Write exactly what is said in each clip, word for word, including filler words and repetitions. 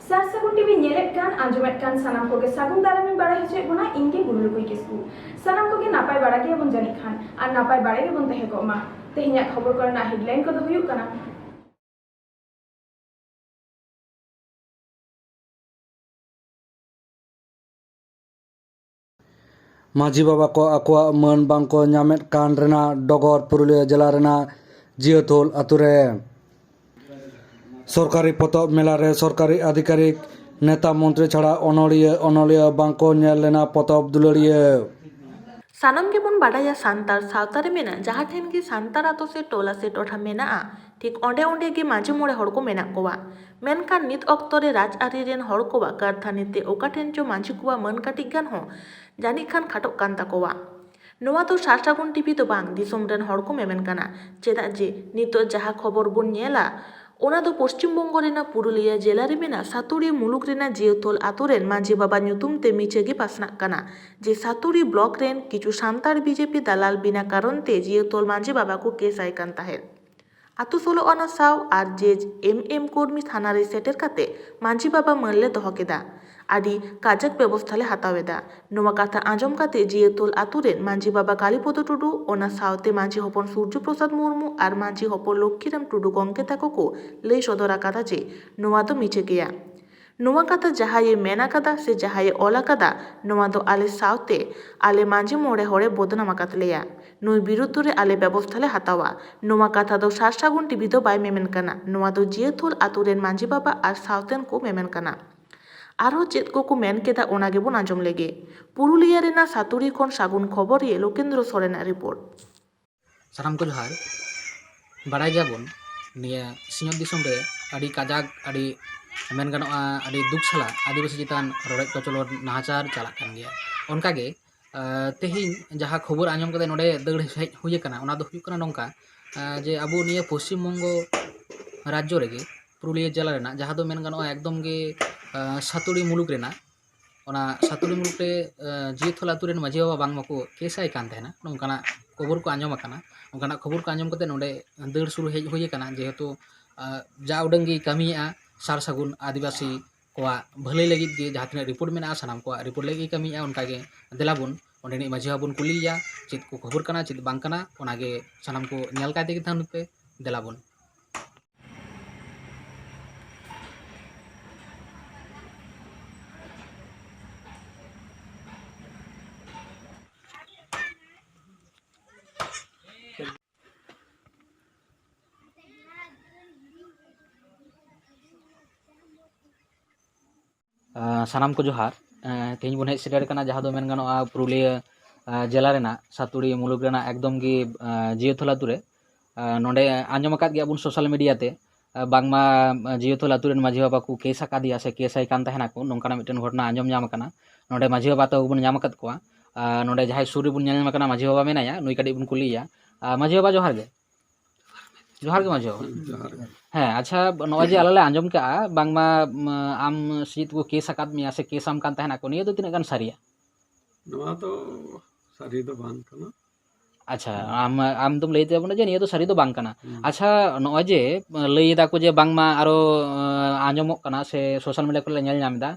ᱥᱟᱨ ᱥᱟᱹᱜᱩᱱ ᱴᱤᱵᱷᱤ ᱧᱮᱞᱮᱫ ᱠᱟᱱ, ᱟᱸᱡᱚᱢᱮᱫ ᱠᱟᱱ ᱥᱟᱱᱟᱢ ᱠᱚᱜᱮ ᱥᱟᱹᱜᱩᱱ ᱫᱟᱨᱟᱢᱤᱧ ᱵᱟᱲᱟᱭ ᱦᱚᱪᱚᱭᱮᱫ ᱵᱚᱱᱟ, ᱤᱧ ᱜᱮ ᱜᱩᱨᱩᱞᱩᱠᱩᱭ ᱠᱤᱥᱠᱩ᱾ ᱥᱟᱱᱟᱢ ᱠᱚᱜᱮ ᱱᱟᱯᱟᱭ ᱵᱟᱲᱟ ᱜᱮᱭᱟᱵᱚᱱ ᱡᱟᱹᱱᱤᱡ ᱠᱷᱟᱱ, ᱟᱨ ᱱᱟᱯᱟᱭ ᱵᱟᱲᱟ ᱜᱮᱵᱚᱱ ᱛᱟᱦᱮᱸ ᱠᱚᱜ ᱢᱟ᱾ ᱛᱮᱦᱮᱧᱟᱜ ᱠᱷᱚᱵᱚᱨ ᱠᱚᱨᱮᱱᱟᱜ headline ᱠᱚᱫᱚ ᱦᱩᱭᱩᱜ ᱠᱟᱱᱟ᱾ ᱢᱟᱹᱡᱷᱤ ᱵᱟᱵᱟ ᱠᱚ ᱟᱠᱚᱣᱟᱜ ᱢᱟᱹᱱ ᱵᱟᱝᱠᱚ ᱧᱟᱢᱮᱫ ᱠᱟᱱ ᱨᱮᱱᱟᱜ ᱰᱚᱜᱚᱨ ᱯᱩᱨᱩᱞᱤᱭᱟᱹ ᱡᱮᱞᱟ ᱨᱮᱱᱟᱜ ᱡᱤᱭᱟᱹᱛᱷᱳᱞ ᱟᱛᱳ ᱨᱮ᱾ ᱥᱚᱨᱠᱟᱨᱤ ᱯᱚᱛᱚᱵ ᱢᱮᱞᱟ ᱨᱮ ᱥᱚᱨᱠᱟᱨᱤ ᱟᱫᱷᱤᱠᱟᱨᱤᱠ, ᱱᱮᱛᱟ ᱢᱚᱱᱛᱨᱤ ᱪᱷᱟᱲᱟ ᱚᱱᱚᱲᱤᱭᱟᱹ ᱚᱱᱚᱞᱤᱭᱟᱹ ᱵᱟᱝᱠᱚ ᱧᱮᱞ ᱞᱮᱱᱟ ᱯᱚᱛᱚᱵ ᱫᱩᱞᱟᱹᱲᱤᱭᱟᱹ᱾ ᱥᱟᱱᱟᱢ ᱜᱮᱵᱚᱱ ᱵᱟᱰᱟᱭᱟ, ᱥᱟᱱᱛᱟᱲ ᱥᱟᱶᱛᱟ ᱨᱮ ᱢᱮᱱᱟᱜ ᱡᱟᱦᱟᱸ ᱴᱷᱮᱱ ᱜᱮ ᱥᱟᱱᱛᱟᱲ ᱟᱛᱳ ᱥᱮ ᱴᱚᱞᱟ ᱥᱮ ᱴᱚᱴᱷᱟ ᱢᱮᱱᱟᱜᱼᱟ, ᱴᱷᱤᱠ ᱚᱸᱰᱮ ᱚᱸᱰᱮ ᱜᱮ ᱢᱟᱹᱡᱷᱤ ᱢᱚᱬᱮ ᱦᱚᱲ ᱠᱚ ᱢᱮᱱᱟᱜ ᱠᱚᱣᱟ᱾ ᱢᱮᱱᱠᱷᱟᱱ ᱱᱤᱛ ᱚᱠᱛᱚ ᱨᱮ ᱨᱟᱡᱽᱟᱹᱨᱤ ᱨᱮᱱ ᱦᱚᱲ ᱠᱚᱣᱟᱜ ᱠᱟᱨᱫᱷᱟᱹᱱᱤ ᱛᱮ ᱚᱠᱟ ᱴᱷᱮᱱ ᱪᱚ ᱢᱟᱹᱡᱷᱤ ᱠᱚᱣᱟᱜ ᱢᱟᱹᱱ ᱠᱟᱹᱴᱤᱡ ᱜᱟᱱ ᱦᱚᱸ ᱡᱟᱹᱱᱤᱡ ᱠᱷᱟᱱ ᱠᱷᱟᱴᱚᱜ ᱠᱟᱱ ᱛᱟᱠᱚᱣᱟ᱾ ᱱᱚᱣᱟ ᱫᱚ ᱥᱟᱨ ᱥᱟᱹᱜᱩᱱ ᱴᱤᱵᱷᱤ ᱫᱚ ᱵᱟᱝ, ᱫᱤᱥᱚᱢ ᱨᱮᱱ ᱦᱚᱲ ᱠᱚ ᱢᱮᱢᱮᱱ ᱠᱟᱱᱟ᱾ ᱪᱮᱫᱟᱜ ᱡᱮ ᱱᱤᱛᱚᱜ ᱡᱟᱦᱟᱸ ᱠᱷᱚᱵᱚᱨ ᱵᱚᱱ ᱧᱮᱞᱟ, ᱚᱱᱟ ᱫᱚ ᱯᱚᱥᱪᱤᱢ ᱵᱚᱝᱜᱚ ᱨᱮᱱᱟᱜ ᱯᱩᱨᱩᱞᱤᱭᱟᱹ ᱡᱮᱞᱟ ᱨᱮ ᱢᱮᱱᱟᱜ ᱥᱟᱛᱩᱲᱤ ᱢᱩᱞᱩᱠ ᱨᱮᱱᱟᱜ ᱡᱤᱭᱟᱹᱛᱷᱳᱞ ᱟᱛᱳ ᱨᱮᱱ ᱢᱟᱹᱡᱷᱤ ᱵᱟᱵᱟ ᱧᱩᱛᱩᱢ ᱛᱮ ᱢᱤᱪᱷᱟᱹ ᱜᱮ ᱯᱟᱥᱱᱟᱜ ᱠᱟᱱᱟ ᱡᱮ ᱥᱟᱛᱩᱲᱤ ᱵᱞᱚᱠ ᱨᱮᱱ ᱠᱤᱪᱷᱩ ᱥᱟᱱᱛᱟᱲ ᱵᱤᱡᱮᱯᱤ ᱫᱟᱞᱟᱞ ᱵᱮᱱᱟ ᱠᱟᱨᱚᱱ ᱛᱮ ᱡᱤᱭᱟᱹᱛᱷᱳᱞ ᱢᱟᱹᱡᱷᱤ ᱵᱟᱵᱟ ᱠᱚ ᱠᱮᱥ ᱟᱭ ᱠᱟᱱ ᱛᱟᱦᱮᱸᱫ᱾ ᱟᱛᱳ ᱥᱳᱞᱳ ᱟᱱᱟ ᱥᱟᱶ ᱟᱨ ᱡᱮ ᱮᱢ ᱮᱢ ᱠᱚᱨᱢᱤ ᱛᱷᱟᱱᱟ ᱨᱮ ᱥᱮᱴᱮᱨ ᱠᱟᱛᱮ ᱢᱟᱹᱡᱷᱤ ᱵᱟᱵᱟ ᱢᱟᱹᱱ ᱞᱮ ᱫᱚᱦᱚ ᱠᱮᱫᱟ᱾ ᱟᱹᱰᱤ ᱠᱟᱡᱟᱠ ᱵᱮᱵᱚᱥᱛᱷᱟ ᱞᱮ ᱦᱟᱛᱟᱣ ᱮᱫᱟ᱾ ᱱᱚᱣᱟ ᱠᱟᱛᱷᱟ ᱟᱸᱡᱚᱢ ᱠᱟᱛᱮ ᱡᱤᱭᱟᱹᱛᱳᱞ ᱟᱛᱳ ᱨᱮᱱ ᱢᱟᱹᱡᱷᱤ ᱵᱟᱵᱟ ᱠᱟᱞᱤᱯᱚᱫᱚ ᱴᱩᱰᱩ, ᱚᱱᱟ ᱥᱟᱶᱛᱮ ᱢᱟᱹᱡᱷᱤ ᱦᱚᱯᱚᱱ ᱥᱩᱨᱡᱚ ᱯᱨᱚᱥᱟᱫᱽ ᱢᱩᱨᱢᱩ ᱟᱨ ᱢᱟᱹᱡᱷᱤ ᱦᱚᱯᱚᱱ ᱞᱚᱠᱠᱷᱤᱨᱟᱢ ᱴᱩᱰᱩ ᱜᱚᱢᱠᱮ ᱛᱟᱠᱚ ᱠᱚ ᱞᱟᱹᱭ ᱥᱚᱫᱚᱨ ᱟᱠᱟᱫᱟ ᱡᱮ ᱱᱚᱣᱟ ᱫᱚ ᱢᱤᱪᱷᱟᱹ ᱜᱮᱭᱟ᱾ ᱱᱚᱣᱟ ᱠᱟᱛᱷᱟ ᱡᱟᱦᱟᱸᱭᱮ ᱢᱮᱱ ᱟᱠᱟᱫᱟ ᱥᱮ ᱡᱟᱦᱟᱸᱭᱮ ᱚᱞ ᱟᱠᱟᱫᱟ, ᱱᱚᱣᱟ ᱫᱚ ᱟᱞᱮ ᱥᱟᱶᱛᱮ ᱟᱞᱮ ᱢᱟᱹᱡᱷᱤ ᱢᱚᱬᱮ ᱦᱚᱲᱮ ᱵᱚᱫᱱᱟᱢ ᱟᱠᱟᱫ ᱞᱮᱭᱟ᱾ ᱱᱩᱭ ᱵᱤᱨᱩᱫᱷ ᱨᱮ ᱟᱞᱮ ᱵᱮᱵᱚᱥᱛᱷᱟ ᱞᱮ ᱦᱟᱛᱟᱣᱟ᱾ ᱱᱚᱣᱟ ᱠᱟᱛᱷᱟ ᱫᱚ ᱥᱟᱨ ᱥᱟᱹᱜᱩᱱ ᱴᱤᱵᱷᱤ ᱫᱚ ᱵᱟᱭ ᱢᱮᱢᱮᱱ ᱠᱟᱱᱟ, ᱱᱚᱣᱟ ᱫᱚ ᱡᱤᱭᱟᱹᱛᱷᱳᱞ ᱟᱛᱳ ᱨᱮᱱ ᱢᱟᱹᱡᱷᱤ ᱵᱟᱵᱟ ᱟᱨ ᱥᱟᱶᱛᱮᱱ ᱠᱚ ᱢᱮᱢᱮᱱ ᱠᱟᱱᱟ᱾ ᱟᱨᱦᱚᱸ ᱪᱮᱫ ᱠᱚᱠᱚ ᱢᱮᱱ ᱠᱮᱫᱟ, ᱚᱱᱟ ᱜᱮᱵᱚᱱ ᱟᱸᱡᱚᱢ ᱞᱮᱜᱮ᱾ ᱯᱩᱨᱩᱞᱤᱭᱟᱹ ᱨᱮᱱᱟᱜ ᱥᱟᱛᱩᱲᱤ ᱠᱷᱚᱱ ᱥᱟᱹᱜᱩᱱ ᱠᱷᱚᱵᱚᱨᱤᱭᱟᱹ ᱞᱳᱠᱮᱱᱫᱨᱚ ᱥᱚᱨᱮᱱᱟᱜ ᱨᱤᱯᱳᱨᱴ᱾ ᱥᱟᱱᱟᱢ ᱠᱚ ᱡᱚᱦᱟᱨ᱾ ᱵᱟᱲᱟᱭ ᱜᱮᱭᱟᱵᱚᱱ, ᱱᱤᱭᱟᱹ ᱥᱤᱧᱚᱛ ᱫᱤᱥᱚᱢ ᱨᱮ ᱟᱹᱰᱤ ᱠᱟᱡᱟᱠ, ᱟᱹᱰᱤ ᱢᱮᱱ ᱜᱟᱱᱚᱜᱼᱟ, ᱟᱹᱰᱤ ᱫᱩᱠ ᱥᱟᱞᱟᱜ ᱟᱹᱫᱤᱵᱟᱹᱥᱤ ᱪᱮᱛᱟᱱ ᱨᱚᱰᱚᱡ ᱠᱚᱪᱞᱚᱱ, ᱱᱟᱦᱟᱪᱟᱨ ᱪᱟᱞᱟᱜ ᱠᱟᱱ ᱜᱮᱭᱟ᱾ ᱚᱱᱠᱟᱜᱮ, ᱟᱸ, ᱛᱮᱦᱮᱧ ᱡᱟᱦᱟᱸ ᱠᱷᱚᱵᱚᱨ ᱟᱸᱡᱚᱢ ᱠᱟᱛᱮ ᱱᱚᱰᱮ ᱫᱟᱹᱲ ᱦᱮᱡ ᱦᱩᱭ ᱟᱠᱟᱱᱟ, ᱚᱱᱟ ᱫᱚ ᱦᱩᱭᱩᱜ ᱠᱟᱱᱟ ᱱᱚᱝᱠᱟ, ᱟᱸ, ᱡᱮ ᱟᱵᱚ ᱱᱤᱭᱟᱹ ᱯᱚᱥᱪᱤᱢ ᱵᱚᱝᱜᱚ ᱨᱟᱡᱽᱡᱚ ᱨᱮᱜᱮ, ᱯᱩᱨᱩᱞᱤᱭᱟᱹ ᱡᱮᱞᱟ ᱨᱮᱱᱟᱜ, ᱡᱟᱦᱟᱸ ᱫᱚ ᱢᱮᱱ ᱜᱟᱱᱚᱜᱼᱟ ᱮᱠᱫᱚᱢ ᱜᱮ, ᱟᱸ, ᱥᱟᱛᱩᱲᱤ ᱢᱩᱞᱩᱠ ᱨᱮᱱᱟᱜ, ᱚᱱᱟ ᱥᱟᱛᱩᱲᱤ ᱢᱩᱞᱩᱠ ᱨᱮ, ᱟᱸ, ᱡᱤᱭᱟᱹᱛᱷᱳᱞ ᱟᱛᱳ ᱨᱮᱱ ᱢᱟᱹᱡᱷᱤ ᱵᱟᱵᱟ ᱵᱟᱝ ᱢᱟᱠᱚ ᱠᱮᱥ ᱟᱭ ᱠᱟᱱ ᱛᱟᱦᱮᱱᱟ, ᱱᱚᱝᱠᱟᱱᱟᱜ ᱠᱷᱚᱵᱚᱨ ᱠᱚ ᱟᱸᱡᱚᱢ ᱟᱠᱟᱱᱟ᱾ ᱚᱱᱠᱟᱱᱟᱜ ᱠᱷᱚᱵᱚᱨ ᱠᱚ ᱟᱸᱡᱚᱢ ᱠᱟᱛᱮ ᱱᱚᱰᱮ ᱫᱟᱹᱲ ᱥᱩᱨᱩ ᱦᱮᱡ ᱦᱩᱭ ᱟᱠᱟᱱᱟ, ᱡᱮᱦᱮᱛᱩ, ᱟᱸ, ᱡᱟ ᱩᱰᱟᱹᱝ ᱜᱮ ᱠᱟᱹᱢᱤᱭᱮᱫᱼᱟ ᱥᱟᱨ ᱥᱟᱹᱜᱩᱱ ᱟᱹᱫᱤᱵᱟᱹᱥᱤ ᱠᱚᱣᱟᱜ ᱵᱷᱟᱹᱞᱟᱹᱭ ᱞᱟᱹᱜᱤᱫ ᱜᱮ ᱡᱟᱦᱟᱸ ᱛᱤᱱᱟᱹᱜ ᱨᱤᱯᱳᱨᱴ ᱢᱮᱱᱟᱜᱼᱟ, ᱥᱟᱱᱟᱢ ᱠᱚᱣᱟᱜ ᱨᱤᱯᱳᱨᱴ ᱞᱟᱹᱜᱤᱫ ᱜᱮ ᱠᱟᱹᱢᱤᱭᱮᱫᱼᱟ᱾ ᱚᱱᱠᱟᱜᱮ ᱫᱮᱞᱟ ᱵᱚᱱ ᱚᱸᱰᱮᱱᱤᱡ ᱢᱟᱹᱡᱷᱤ ᱵᱟᱵᱟ ᱵᱚᱱ ᱠᱩᱞᱤᱭᱮᱭᱟ, ᱪᱮᱫ ᱠᱚ ᱠᱷᱚᱵᱚᱨ ᱠᱟᱱᱟ, ᱪᱮᱫ ᱵᱟᱝ ᱠᱟᱱᱟ, ᱚᱱᱟᱜᱮ ᱥᱟᱱᱟᱢ ᱠᱚ ᱧᱮᱞ ᱠᱟᱭ ᱛᱮᱜᱮ ᱛᱟᱦᱮᱱ ᱯᱮ᱾ ᱫᱮᱞᱟ ᱵᱚᱱ᱾ ᱟᱸ, ᱥᱟᱱᱟᱢ ᱠᱚ ᱡᱚᱦᱟᱨ᱾ ᱟᱸ, ᱛᱮᱦᱮᱧ ᱵᱚᱱ ᱦᱮᱡ ᱥᱮᱴᱮᱨ ᱠᱟᱱᱟ ᱡᱟᱦᱟᱸ ᱫᱚ ᱢᱮᱱ ᱜᱟᱱᱚᱜᱼᱟ ᱯᱩᱨᱩᱞᱤᱭᱟᱹ, ᱟᱸ, ᱡᱮᱞᱟ ᱨᱮᱱᱟᱜ ᱥᱟᱹᱛᱩᱲᱤ ᱢᱩᱞᱩᱠ ᱨᱮᱱᱟᱜ ᱮᱠᱫᱚᱢ ᱜᱮ, ᱟᱸ, ᱡᱤᱭᱟᱹᱛᱷᱚᱞ ᱟᱹᱛᱩ ᱨᱮ᱾ ᱟᱸ, ᱱᱚᱰᱮ ᱟᱸᱡᱚᱢ ᱟᱠᱟᱫ ᱜᱮᱭᱟ ᱵᱚᱱ ᱥᱳᱥᱟᱞ ᱢᱤᱰᱤᱭᱟ ᱛᱮ, ᱟᱸ, ᱵᱟᱝᱢᱟ, ᱟᱸ, ᱡᱤᱭᱟᱹᱛᱷᱚᱞ ᱟᱹᱛᱩ ᱨᱮᱱ ᱢᱟᱹᱡᱷᱤ ᱵᱟᱵᱟ ᱠᱚ ᱠᱮᱥ ᱟᱠᱟᱫᱮᱭᱟ ᱥᱮ ᱠᱮᱥ ᱟᱭ ᱠᱟᱱ ᱛᱟᱦᱮᱱᱟ ᱠᱚ, ᱱᱚᱝᱠᱟᱱᱟᱜ ᱢᱤᱫᱴᱮᱱ ᱜᱷᱚᱴᱚᱱᱟ ᱟᱸᱡᱚᱢ ᱧᱟᱢ ᱟᱠᱟᱱᱟ᱾ ᱱᱚᱰᱮ ᱢᱟᱹᱡᱷᱤ ᱵᱟᱵᱟ ᱛᱟᱠᱚ ᱵᱚᱱ ᱧᱟᱢ ᱟᱠᱟᱫ ᱠᱚᱣᱟ᱾ ᱟᱸ, ᱱᱚᱰᱮ ᱡᱟᱦᱟᱸᱭ ᱥᱩᱨ ᱨᱮᱵᱚᱱ ᱧᱮᱞ ᱧᱟᱢ ᱠᱟᱱᱟ ᱢᱟᱹᱡᱷᱤ ᱵᱟᱵᱟ ᱢᱮᱱᱟᱭᱟ, ᱱᱩᱭ ᱠᱟᱹᱴᱤᱡ ᱵᱚᱱ ᱠᱩᱞᱤᱭᱮᱭᱟ᱾ ᱟᱸ, ᱢᱟᱹᱡᱷᱤ ᱵᱟᱵᱟ ᱡᱚᱦᱟᱨ ᱜᱮ᱾ ᱡᱚᱦᱟᱨ ᱜᱮ ᱢᱟᱹᱡᱷᱤ ᱵᱟᱵᱟ᱾ ᱡᱚᱦᱟᱨ ᱜᱮ᱾ ᱦᱮᱸ, ᱟᱪᱪᱷᱟ, ᱱᱚᱜᱼᱚᱭ ᱡᱮ ᱟᱞᱮ ᱞᱮ ᱟᱸᱡᱚᱢ ᱠᱟᱜᱼᱟ ᱵᱟᱝᱢᱟ, ᱩᱢ, ᱟᱢ ᱥᱮ ᱪᱮᱫ ᱠᱚ ᱠᱮᱥ ᱟᱠᱟᱫ ᱢᱮᱭᱟ ᱥᱮ ᱠᱮᱥ ᱟᱢ ᱠᱟᱱ ᱛᱟᱦᱮᱱᱟ ᱠᱚ, ᱱᱤᱭᱟᱹ ᱫᱚ ᱛᱤᱱᱟᱹᱜ ᱜᱟᱱ ᱥᱟᱹᱨᱤᱭᱟ? ᱱᱚᱣᱟ ᱫᱚ ᱥᱟᱹᱨᱤ ᱫᱚ ᱵᱟᱝ ᱠᱟᱱᱟ᱾ ᱟᱪᱪᱷᱟ, ᱟᱢ, ᱟᱢ ᱫᱚᱢ ᱞᱟᱹᱭ ᱛᱟᱵᱚᱱᱟ ᱡᱮ ᱱᱤᱭᱟᱹ ᱫᱚ ᱥᱟᱹᱨᱤ ᱫᱚ ᱵᱟᱝ ᱠᱟᱱᱟ᱾ ᱦᱩᱸ᱾ ᱟᱪᱪᱷᱟ, ᱱᱚᱜᱼᱚᱭ ᱡᱮ ᱞᱟᱹᱭ ᱮᱫᱟ ᱠᱚ ᱡᱮ ᱵᱟᱝᱢᱟ ᱟᱨᱚ, ᱟᱸ, ᱟᱸᱡᱚᱢᱚᱜ ᱠᱟᱱᱟ ᱥᱮ ᱥᱳᱥᱟᱞ ᱢᱤᱰᱤᱭᱟ ᱠᱚᱨᱮ ᱞᱮ ᱧᱮᱞ ᱧᱟᱢ ᱮᱫᱟ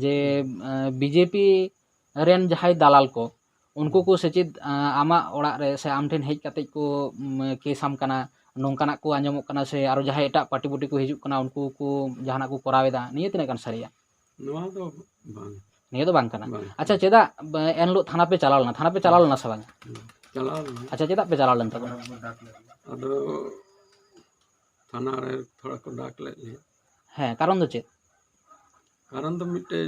ᱡᱮ, ᱦᱩᱸ᱾ ᱟᱸ, ᱵᱤᱡᱮᱯᱤ ᱨᱮᱱ ᱡᱟᱦᱟᱸᱭ ᱫᱟᱞᱟᱞ ᱠᱚ, ᱩᱱᱠᱩ ᱠᱚ ᱥᱮ ᱪᱮᱫ, ᱟᱸ, ᱟᱢᱟᱜ ᱚᱲᱟᱜ ᱨᱮ ᱥᱮ ᱟᱢ ᱴᱷᱮᱱ ᱦᱮᱡ ᱠᱟᱛᱮᱫ ᱠᱚ, ᱩᱢ, ᱠᱮᱥ ᱟᱢ ᱠᱟᱱᱟ, ᱱᱚᱝᱠᱟᱱᱟᱜ ᱠᱚ ᱟᱸᱡᱚᱢᱚᱜ ᱠᱟᱱᱟ ᱥᱮ ᱟᱨᱚ ᱡᱟᱦᱟᱸᱭ ᱮᱴᱟᱜ ᱯᱟᱨᱴᱤ ᱯᱩᱴᱤ ᱠᱚ ᱦᱤᱡᱩᱜ ᱠᱟᱱᱟ, ᱩᱱᱠᱩ ᱠᱚ ᱡᱟᱦᱟᱱᱟᱜ ᱠᱚ ᱠᱚᱨᱟᱣ ᱮᱫᱟ, ᱱᱤᱭᱟᱹ ᱛᱤᱱᱟᱹᱜ ᱜᱟᱱ ᱥᱟᱹᱨᱤᱭᱟ? ᱱᱚᱣᱟ ᱫᱚ ᱵᱟᱝ᱾ ᱱᱤᱭᱟᱹ ᱫᱚ ᱵᱟᱝ ᱠᱟᱱᱟ᱾ ᱵᱟᱝ᱾ ᱟᱪᱪᱷᱟ, ᱪᱮᱫᱟᱜ, ᱵ-, ᱮᱱᱦᱤᱞᱳᱜ ᱛᱷᱟᱱᱟ ᱯᱮ ᱪᱟᱞᱟᱣ ᱞᱮᱱᱟ? ᱛᱷᱟᱱᱟ ᱯᱮ ᱪᱟᱞᱟᱣ ᱞᱮᱱᱟ ᱥᱮ ᱵᱟᱝ? ᱪᱟᱞᱟᱣ ᱞᱮᱱᱟ᱾ ᱟᱪᱪᱷᱟ, ᱪᱮᱫᱟᱜ ᱯᱮ ᱪᱟᱞᱟᱣ ᱞᱮᱱ ᱛᱟᱵᱚᱱᱟ? ᱟᱫᱚ ᱛᱷᱟᱱᱟ ᱨᱮ ᱛᱷᱚᱲᱟ ᱠᱚ ᱰᱟᱠ ᱞᱮᱫ ᱞᱮᱭᱟ᱾ ᱦᱮᱸ, ᱠᱟᱨᱚᱱ ᱫᱚ ᱪᱮᱫ? ᱠᱟᱨᱚᱱ ᱫᱚ ᱢᱤᱫᱴᱮᱡ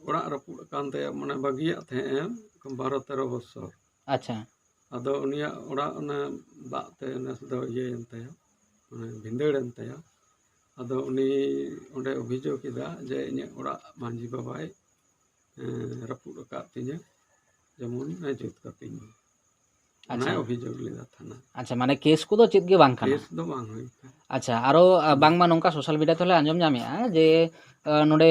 ᱚᱲᱟᱜ ᱨᱟᱹᱯᱩᱫ ᱟᱠᱟᱱ ᱛᱟᱭᱟ, ᱢᱟᱱᱮ ᱵᱟᱹᱜᱤᱭᱟᱜ ᱛᱟᱦᱮᱸᱜ ᱮ ᱵᱟᱨᱚ ᱛᱮᱨᱚ ᱵᱚᱪᱷᱚᱨ᱾ ᱟᱪᱪᱷᱟ᱾ ᱟᱫᱚ ᱩᱱᱤᱭᱟᱜ ᱚᱲᱟᱜ ᱚᱱᱟ ᱫᱟᱜ ᱛᱮ ᱱᱮᱥ ᱫᱚ ᱤᱭᱟᱹᱭᱮᱱ ᱛᱟᱭᱟ, ᱢᱟᱱᱮ ᱵᱷᱤᱸᱫᱟᱹᱲᱮᱱ ᱛᱟᱭᱟ᱾ ᱟᱫᱚ ᱩᱱᱤ ᱚᱸᱰᱮ ᱚᱵᱷᱤᱡᱳᱜᱽ ᱮᱫᱟ ᱡᱮ ᱤᱧᱟᱹᱜ ᱚᱲᱟᱜ ᱢᱟᱹᱡᱷᱤ ᱵᱟᱵᱟᱭ, ᱮᱸ, ᱨᱟᱹᱯᱩᱫ ᱟᱠᱟᱫ ᱛᱤᱧᱟᱹ, ᱡᱮᱢᱚᱱ ᱮ ᱡᱩᱛ ᱠᱟᱹᱛᱤᱧ ᱢᱟ᱾ ᱚᱱᱟᱭ ᱟᱪᱪᱷᱟ᱾ ᱚᱵᱷᱤᱡᱳᱜᱽ ᱞᱮᱫᱟ ᱛᱷᱟᱱᱟ᱾ ᱟᱪᱪᱷᱟ, ᱢᱟᱱᱮ ᱠᱮᱥ ᱠᱚᱫᱚ ᱪᱮᱫ ᱜᱮ ᱵᱟᱝ ᱠᱟᱱᱟ? ᱠᱮᱥ ᱫᱚ ᱵᱟᱝ ᱦᱩᱭ ᱠᱟᱱᱟ᱾ ᱟᱪᱪᱷᱟ, ᱟᱨᱚ, ᱟ, ᱦᱩᱸ᱾ ᱵᱟᱝᱢᱟ ᱱᱚᱝᱠᱟ ᱥᱳᱥᱟᱞ ᱢᱤᱰᱤᱭᱟ ᱛᱮᱦᱚᱸᱞᱮ ᱟᱸᱡᱚᱢ ᱧᱟᱢᱮᱜᱼᱟ ᱡᱮ, ᱟ, ᱱᱚᱰᱮ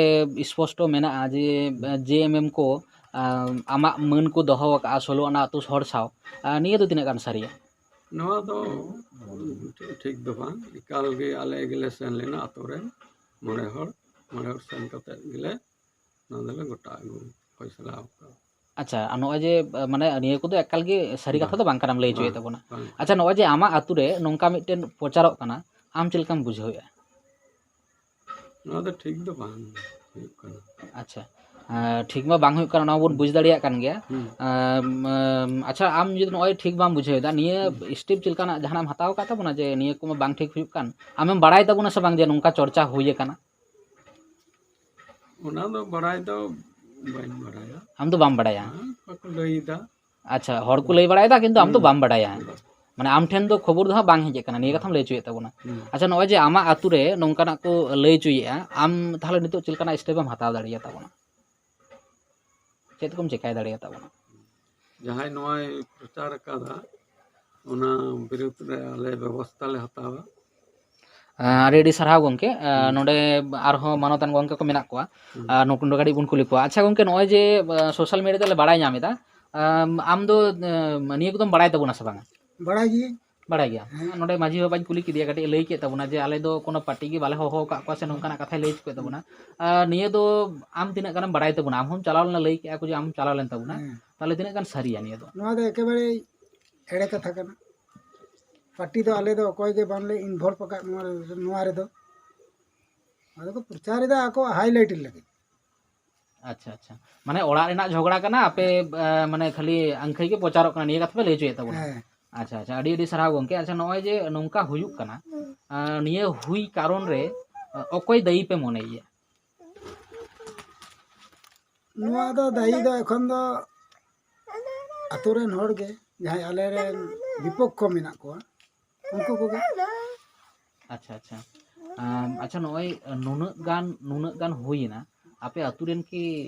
ᱥᱯᱚᱥᱴᱚ ᱢᱮᱱᱟᱜᱼᱟ ᱡᱮ, ᱟ, ᱡᱮ ᱮᱢ ᱮᱢ ᱠᱚ, ᱟ, ᱟᱢᱟᱜ ᱢᱟᱹᱱ ᱠᱚ ᱫᱚᱦᱚ ᱟᱠᱟᱫᱼᱟ ᱥᱳᱞᱳ ᱟᱱᱟ ᱟᱹᱛᱩ ᱦᱚᱲ ᱥᱟᱶ᱾ ᱟ, ᱱᱤᱭᱟᱹ ᱫᱚ ᱛᱤᱱᱟᱹᱜ ᱜᱟᱱ ᱥᱟᱹᱨᱤᱭᱟ? ᱱᱚᱣᱟ ᱫᱚ ᱴᱷᱤᱠ ᱫᱚ ᱵᱟᱝ, ᱮᱠᱟᱞ ᱜᱮ ᱟᱞᱮ ᱜᱮᱞᱮ ᱥᱮᱱ ᱞᱮᱱᱟ ᱟᱹᱛᱩ ᱨᱮᱱ ᱢᱚᱬᱮ ᱦᱚᱲ᱾ ᱢᱚᱬᱮ ᱦᱚᱲ ᱥᱮᱱ ᱠᱟᱛᱮ ᱜᱮᱞᱮ ᱱᱚᱣᱟ ᱫᱚᱞᱮ ᱜᱚᱴᱟ ᱟᱹᱜᱩ ᱯᱷᱚᱭᱥᱟᱞᱟ ᱟᱠᱟᱫᱟ᱾ ᱟᱪᱪᱷᱟ, ᱟᱨ ᱱᱚᱜᱼᱚᱭ ᱡᱮ ᱢᱟᱱᱮ ᱱᱤᱭᱟᱹ ᱠᱚᱫᱚ ᱮᱠᱟᱞ ᱜᱮ ᱥᱟᱹᱨᱤ ᱠᱟᱛᱷᱟ ᱫᱚ ᱵᱟᱝ ᱠᱟᱱᱟᱢ ᱞᱟᱹᱭ ᱦᱚᱪᱚᱭᱮᱫ ᱛᱟᱵᱚᱱᱟ᱾ ᱵᱟᱝ᱾ ᱟᱪᱪᱷᱟ, ᱱᱚᱜᱼᱚᱭ ᱡᱮ ᱟᱢᱟᱜ ᱟᱹᱛᱩ ᱨᱮ ᱱᱚᱝᱠᱟ ᱢᱤᱫᱴᱮᱱ ᱯᱨᱚᱪᱟᱨᱚᱜ ᱠᱟᱱᱟ, ᱟᱢ ᱪᱮᱫ ᱞᱮᱠᱟᱢ ᱵᱩᱡᱷᱟᱹᱣᱮᱫᱼᱟ? ᱱᱚᱣᱟ ᱫᱚ ᱴᱷᱤᱠ ᱫᱚ ᱵᱟᱝ ᱦᱩᱭᱩᱜ ᱠᱟᱱᱟ᱾ ᱟᱪᱪᱷᱟ, ᱟᱸ, ᱴᱷᱤᱠ ᱢᱟ ᱵᱟᱝ ᱦᱩᱭᱩᱜ ᱠᱟᱱᱟ, ᱚᱱᱟ ᱢᱟᱵᱚᱱ ᱵᱩᱡᱽ ᱫᱟᱲᱮᱭᱟᱜ ᱠᱟᱱ ᱜᱮᱭᱟ᱾ ᱦᱩᱸ᱾ ᱟᱢ, ᱟᱢ, ᱟᱪᱪᱷᱟ, ᱟᱢ ᱡᱩᱫᱤ ᱱᱚᱜᱼᱚᱭ ᱴᱷᱤᱠ ᱵᱟᱢ ᱵᱩᱡᱷᱟᱹᱣ ᱮᱫᱟ, ᱱᱤᱭᱟᱹ ᱦᱩᱸ᱾ ᱥᱴᱮᱯ ᱪᱮᱫ ᱞᱮᱠᱟᱱᱟᱜ ᱡᱟᱦᱟᱱᱟᱜ ᱮᱢ ᱦᱟᱛᱟᱣ ᱟᱠᱟᱫ ᱛᱟᱵᱚᱱᱟ ᱡᱮ ᱱᱤᱭᱟᱹ ᱠᱚᱢᱟ ᱵᱟᱝ ᱴᱷᱤᱠ ᱦᱩᱭᱩᱜ ᱠᱟᱱ? ᱟᱢᱮᱢ ᱵᱟᱲᱟᱭ ᱛᱟᱵᱚᱱᱟ ᱥᱮ ᱵᱟᱝ ᱡᱮ ᱱᱚᱝᱠᱟ ᱪᱚᱨᱪᱟ ᱦᱩᱭ ᱟᱠᱟᱱᱟ? ᱚᱱᱟ ᱫᱚ ᱵᱟᱲᱟᱭ ᱫᱚ ᱵᱟᱹᱧ ᱵᱟᱲᱟᱭᱟ᱾ ᱟᱢ ᱫᱚ ᱵᱟᱢ ᱵᱟᱲᱟᱭᱟ? ᱦᱮᱸ, ᱵᱟᱠᱚ ᱞᱟᱹᱭ ᱮᱫᱟ᱾ ᱟᱪᱪᱷᱟ, ᱦᱚᱲ ᱠᱚ ᱞᱟᱹᱭ ᱵᱟᱲᱟᱭᱮᱫᱟ, ᱠᱤᱱᱛᱩ ᱟᱢ ᱫᱚ ᱦᱩᱸ᱾ ᱵᱟᱢ ᱵᱟᱲᱟᱭᱟ᱾ ᱦᱩᱸ᱾ ᱢᱟᱱᱮ ᱟᱢ ᱴᱷᱮᱱ ᱫᱚ ᱠᱷᱚᱵᱚᱨ ᱫᱚ ᱦᱟᱸᱜ ᱵᱟᱝ ᱦᱮᱡ ᱟᱠᱟᱱᱟ, ᱱᱤᱭᱟᱹ ᱠᱟᱛᱷᱟᱢ ᱞᱟᱹᱭ ᱦᱚᱪᱚᱭᱮᱫ ᱛᱟᱵᱚᱱᱟ᱾ ᱦᱩᱸ᱾ ᱟᱪᱪᱷᱟ, ᱱᱚᱜᱼᱚᱭ ᱡᱮ ᱟᱢᱟᱜ ᱟᱹᱛᱩ ᱨᱮ ᱱᱚᱝᱠᱟᱱᱟᱜ ᱠᱚ ᱞᱟᱹᱭ ᱦᱚᱪᱚᱭᱮᱫᱼᱟ, ᱟᱢ ᱛᱟᱦᱚᱞᱮ ᱱᱤᱛᱚᱜ ᱪᱮᱫ ᱞᱮᱠᱟᱱᱟᱜ ᱥᱴᱮᱯ ᱮᱢ ᱦᱟᱛᱟᱣ ᱫᱟᱲᱮᱭᱟᱜ ᱛᱟᱵᱚᱱᱟ? ᱪᱮᱫ ᱠᱚᱢ ᱪᱮᱠᱟᱭ ᱫᱟᱲᱮᱭᱟᱜ ᱛᱟᱵᱚᱱᱟ? ᱡᱟᱦᱟᱸᱭ ᱱᱚᱣᱟᱭ ᱯᱨᱚᱪᱟᱨ ᱟᱠᱟᱫᱟ, ᱚᱱᱟ ᱵᱤᱨᱩᱫᱽ ᱨᱮ ᱟᱞᱮ ᱵᱮᱵᱚᱥᱛᱷᱟ ᱞᱮ ᱦᱟᱛᱟᱣᱟ᱾ ᱟᱸ, ᱟᱹᱰᱤ ᱟᱹᱰᱤ ᱥᱟᱨᱦᱟᱣ ᱜᱚᱢᱠᱮ᱾ ᱟᱸ, ᱦᱩᱸ᱾ ᱱᱚᱰᱮ ᱟᱨᱦᱚᱸ ᱢᱟᱱᱚᱛᱟᱱ ᱜᱚᱢᱠᱮ ᱠᱚ ᱢᱮᱱᱟᱜ ᱠᱚᱣᱟ᱾ ᱦᱩᱸ᱾ ᱟᱨ ᱱᱩᱠᱩ ᱱᱚᱰᱮ ᱠᱟᱹᱴᱤᱡ ᱵᱚᱱ ᱠᱩᱞᱤ ᱠᱚᱣᱟ᱾ ᱟᱪᱪᱷᱟ ᱜᱚᱢᱠᱮ, ᱱᱚᱜᱼᱚᱭ ᱡᱮ, ᱟᱸ, ᱥᱳᱥᱟᱞ ᱢᱤᱰᱤᱭᱟ ᱛᱮᱞᱮ ᱵᱟᱲᱟᱭ ᱧᱟᱢ ᱮᱫᱟ, ᱟᱢ, ᱟᱢ ᱫᱚ, ᱟᱸ, ᱱᱤᱭᱟᱹ ᱠᱚᱫᱚᱢ ᱵᱟᱲᱟᱭ ᱛᱟᱵᱚᱱᱟ ᱥᱮ ᱵᱟᱝᱟ? ᱵᱟᱲᱟᱭ ᱜᱤᱭᱟᱹᱧ᱾ ᱵᱟᱲᱟᱭ ᱜᱮᱭᱟ᱾ ᱦᱮᱸ᱾ ᱱᱚᱰᱮ ᱢᱟᱹᱡᱷᱤ ᱵᱟᱵᱟᱧ ᱠᱩᱞᱤ ᱠᱮᱫᱮᱭᱟ, ᱠᱟᱹᱴᱤᱡ ᱮ ᱞᱟᱹᱭ ᱠᱮᱫ ᱛᱟᱵᱚᱱᱟ ᱡᱮ ᱟᱞᱮ ᱫᱚ ᱠᱳᱱᱳ ᱯᱟᱨᱴᱤ ᱜᱮ ᱵᱟᱞᱮ ᱦᱚᱦᱚ ᱟᱠᱟᱫ ᱠᱚᱣᱟ ᱥᱮ ᱱᱚᱝᱠᱟᱱᱟᱜ ᱠᱟᱛᱷᱟᱭ ᱞᱟᱹᱭ ᱦᱚᱪᱚ ᱠᱮᱫ ᱛᱟᱵᱚᱱᱟ᱾ ᱟᱨ ᱱᱤᱭᱟᱹ ᱫᱚ ᱟᱢ ᱛᱤᱱᱟᱹᱜ ᱜᱟᱱᱮᱢ ᱵᱟᱲᱟᱭ ᱛᱟᱵᱚᱱᱟ? ᱟᱢ ᱦᱚᱸᱢ ᱪᱟᱞᱟᱣ ᱞᱮᱱᱟ, ᱞᱟᱹᱭ ᱠᱮᱫᱼᱟ ᱠᱚ ᱡᱮ ᱟᱢ ᱪᱟᱞᱟᱣ ᱞᱮᱱ ᱛᱟᱵᱚᱱᱟ᱾ ᱦᱮᱸ᱾ ᱛᱟᱦᱚᱞᱮ ᱛᱤᱱᱟᱹᱜ ᱜᱟᱱ ᱥᱟᱹᱨᱤᱭᱟ ᱱᱤᱭᱟᱹ ᱫᱚ? ᱱᱚᱣᱟ ᱫᱚ ᱮᱠᱮᱵᱟᱨᱮ ᱮᱲᱮ ᱠᱟᱛᱷᱟ ᱠᱟᱱᱟ᱾ ᱯᱟᱨᱴᱤ ᱫᱚ ᱟᱞᱮ ᱫᱚ ᱚᱠᱚᱭ ᱜᱮ ᱵᱟᱝᱞᱮ involve ᱟᱠᱟᱫ ᱱᱚᱣᱟ ᱨᱮ-, ᱱᱚᱣᱟ ᱨᱮᱫᱚ᱾ ᱟᱫᱚ ᱠᱚ ᱯᱨᱚᱪᱟᱨ ᱮᱫᱟ ᱟᱠᱚᱣᱟᱜ highlight ᱞᱟᱹᱜᱤᱫ᱾ ᱟᱪᱪᱷᱟ, ᱟᱪᱪᱷᱟ᱾ ᱢᱟᱱᱮ ᱚᱲᱟᱜ ᱨᱮᱱᱟᱜ ᱡᱷᱚᱜᱽᱲᱟ ᱠᱟᱱᱟ, ᱟᱯᱮ, ᱟ, ᱢᱟᱱᱮ ᱠᱷᱟᱹᱞᱤ ᱟᱹᱝᱠᱷᱟᱹᱭ ᱜᱮ ᱯᱨᱚᱪᱟᱨᱚᱜ ᱠᱟᱱᱟ, ᱱᱤᱭᱟᱹ ᱠᱟᱛᱷᱟ ᱯᱮ ᱞᱟᱹᱭ ᱦᱚᱪᱚᱭᱮᱫ ᱛᱟᱵᱚᱱᱟ᱾ ᱦᱮᱸ᱾ ᱟᱪᱪᱷᱟ, ᱟᱪᱪᱷᱟ, ᱟᱹᱰᱤ, ᱟᱹᱰᱤ ᱥᱟᱨᱦᱟᱣ ᱜᱚᱢᱠᱮ᱾ ᱟᱪᱪᱷᱟ, ᱱᱚᱜᱼᱚᱭ ᱡᱮ ᱱᱚᱝᱠᱟ ᱦᱩᱭᱩᱜ ᱠᱟᱱᱟ, ᱟ, ᱱᱤᱭᱟᱹ ᱦᱩᱭ ᱠᱟᱨᱚᱱ ᱨᱮ, ᱟ, ᱚᱠᱚᱭ ᱫᱟᱹᱭᱤ ᱯᱮ ᱢᱚᱱᱮᱭᱮᱭᱟ? ᱱᱚᱣᱟ ᱫᱚ ᱫᱟᱹᱭᱤ ᱫᱚ ᱮᱠᱷᱚᱱ ᱫᱚ ᱟᱛᱳ ᱨᱮᱱ ᱦᱚᱲ ᱜᱮ, ᱡᱟᱦᱟᱸᱭ ᱟᱞᱮ ᱨᱮᱱ ᱵᱤᱯᱚᱠᱠᱷᱚ ᱢᱮᱱᱟᱜ ᱠᱚᱣᱟ, ᱩᱱᱠᱩ ᱠᱚᱜᱮ᱾ ᱟᱪᱪᱷᱟ, ᱟᱪᱪᱷᱟ᱾ ᱟᱢ, ᱟᱪᱪᱷᱟ, ᱱᱚᱜᱼᱚᱭ ᱱᱩᱱᱟᱹᱜ ᱜᱟᱱ, ᱱᱩᱱᱟᱹᱜ ᱜᱟᱱ ᱦᱩᱭᱮᱱᱟ, ᱟᱯᱮ ᱟᱛᱳ ᱨᱮᱱ ᱠᱤ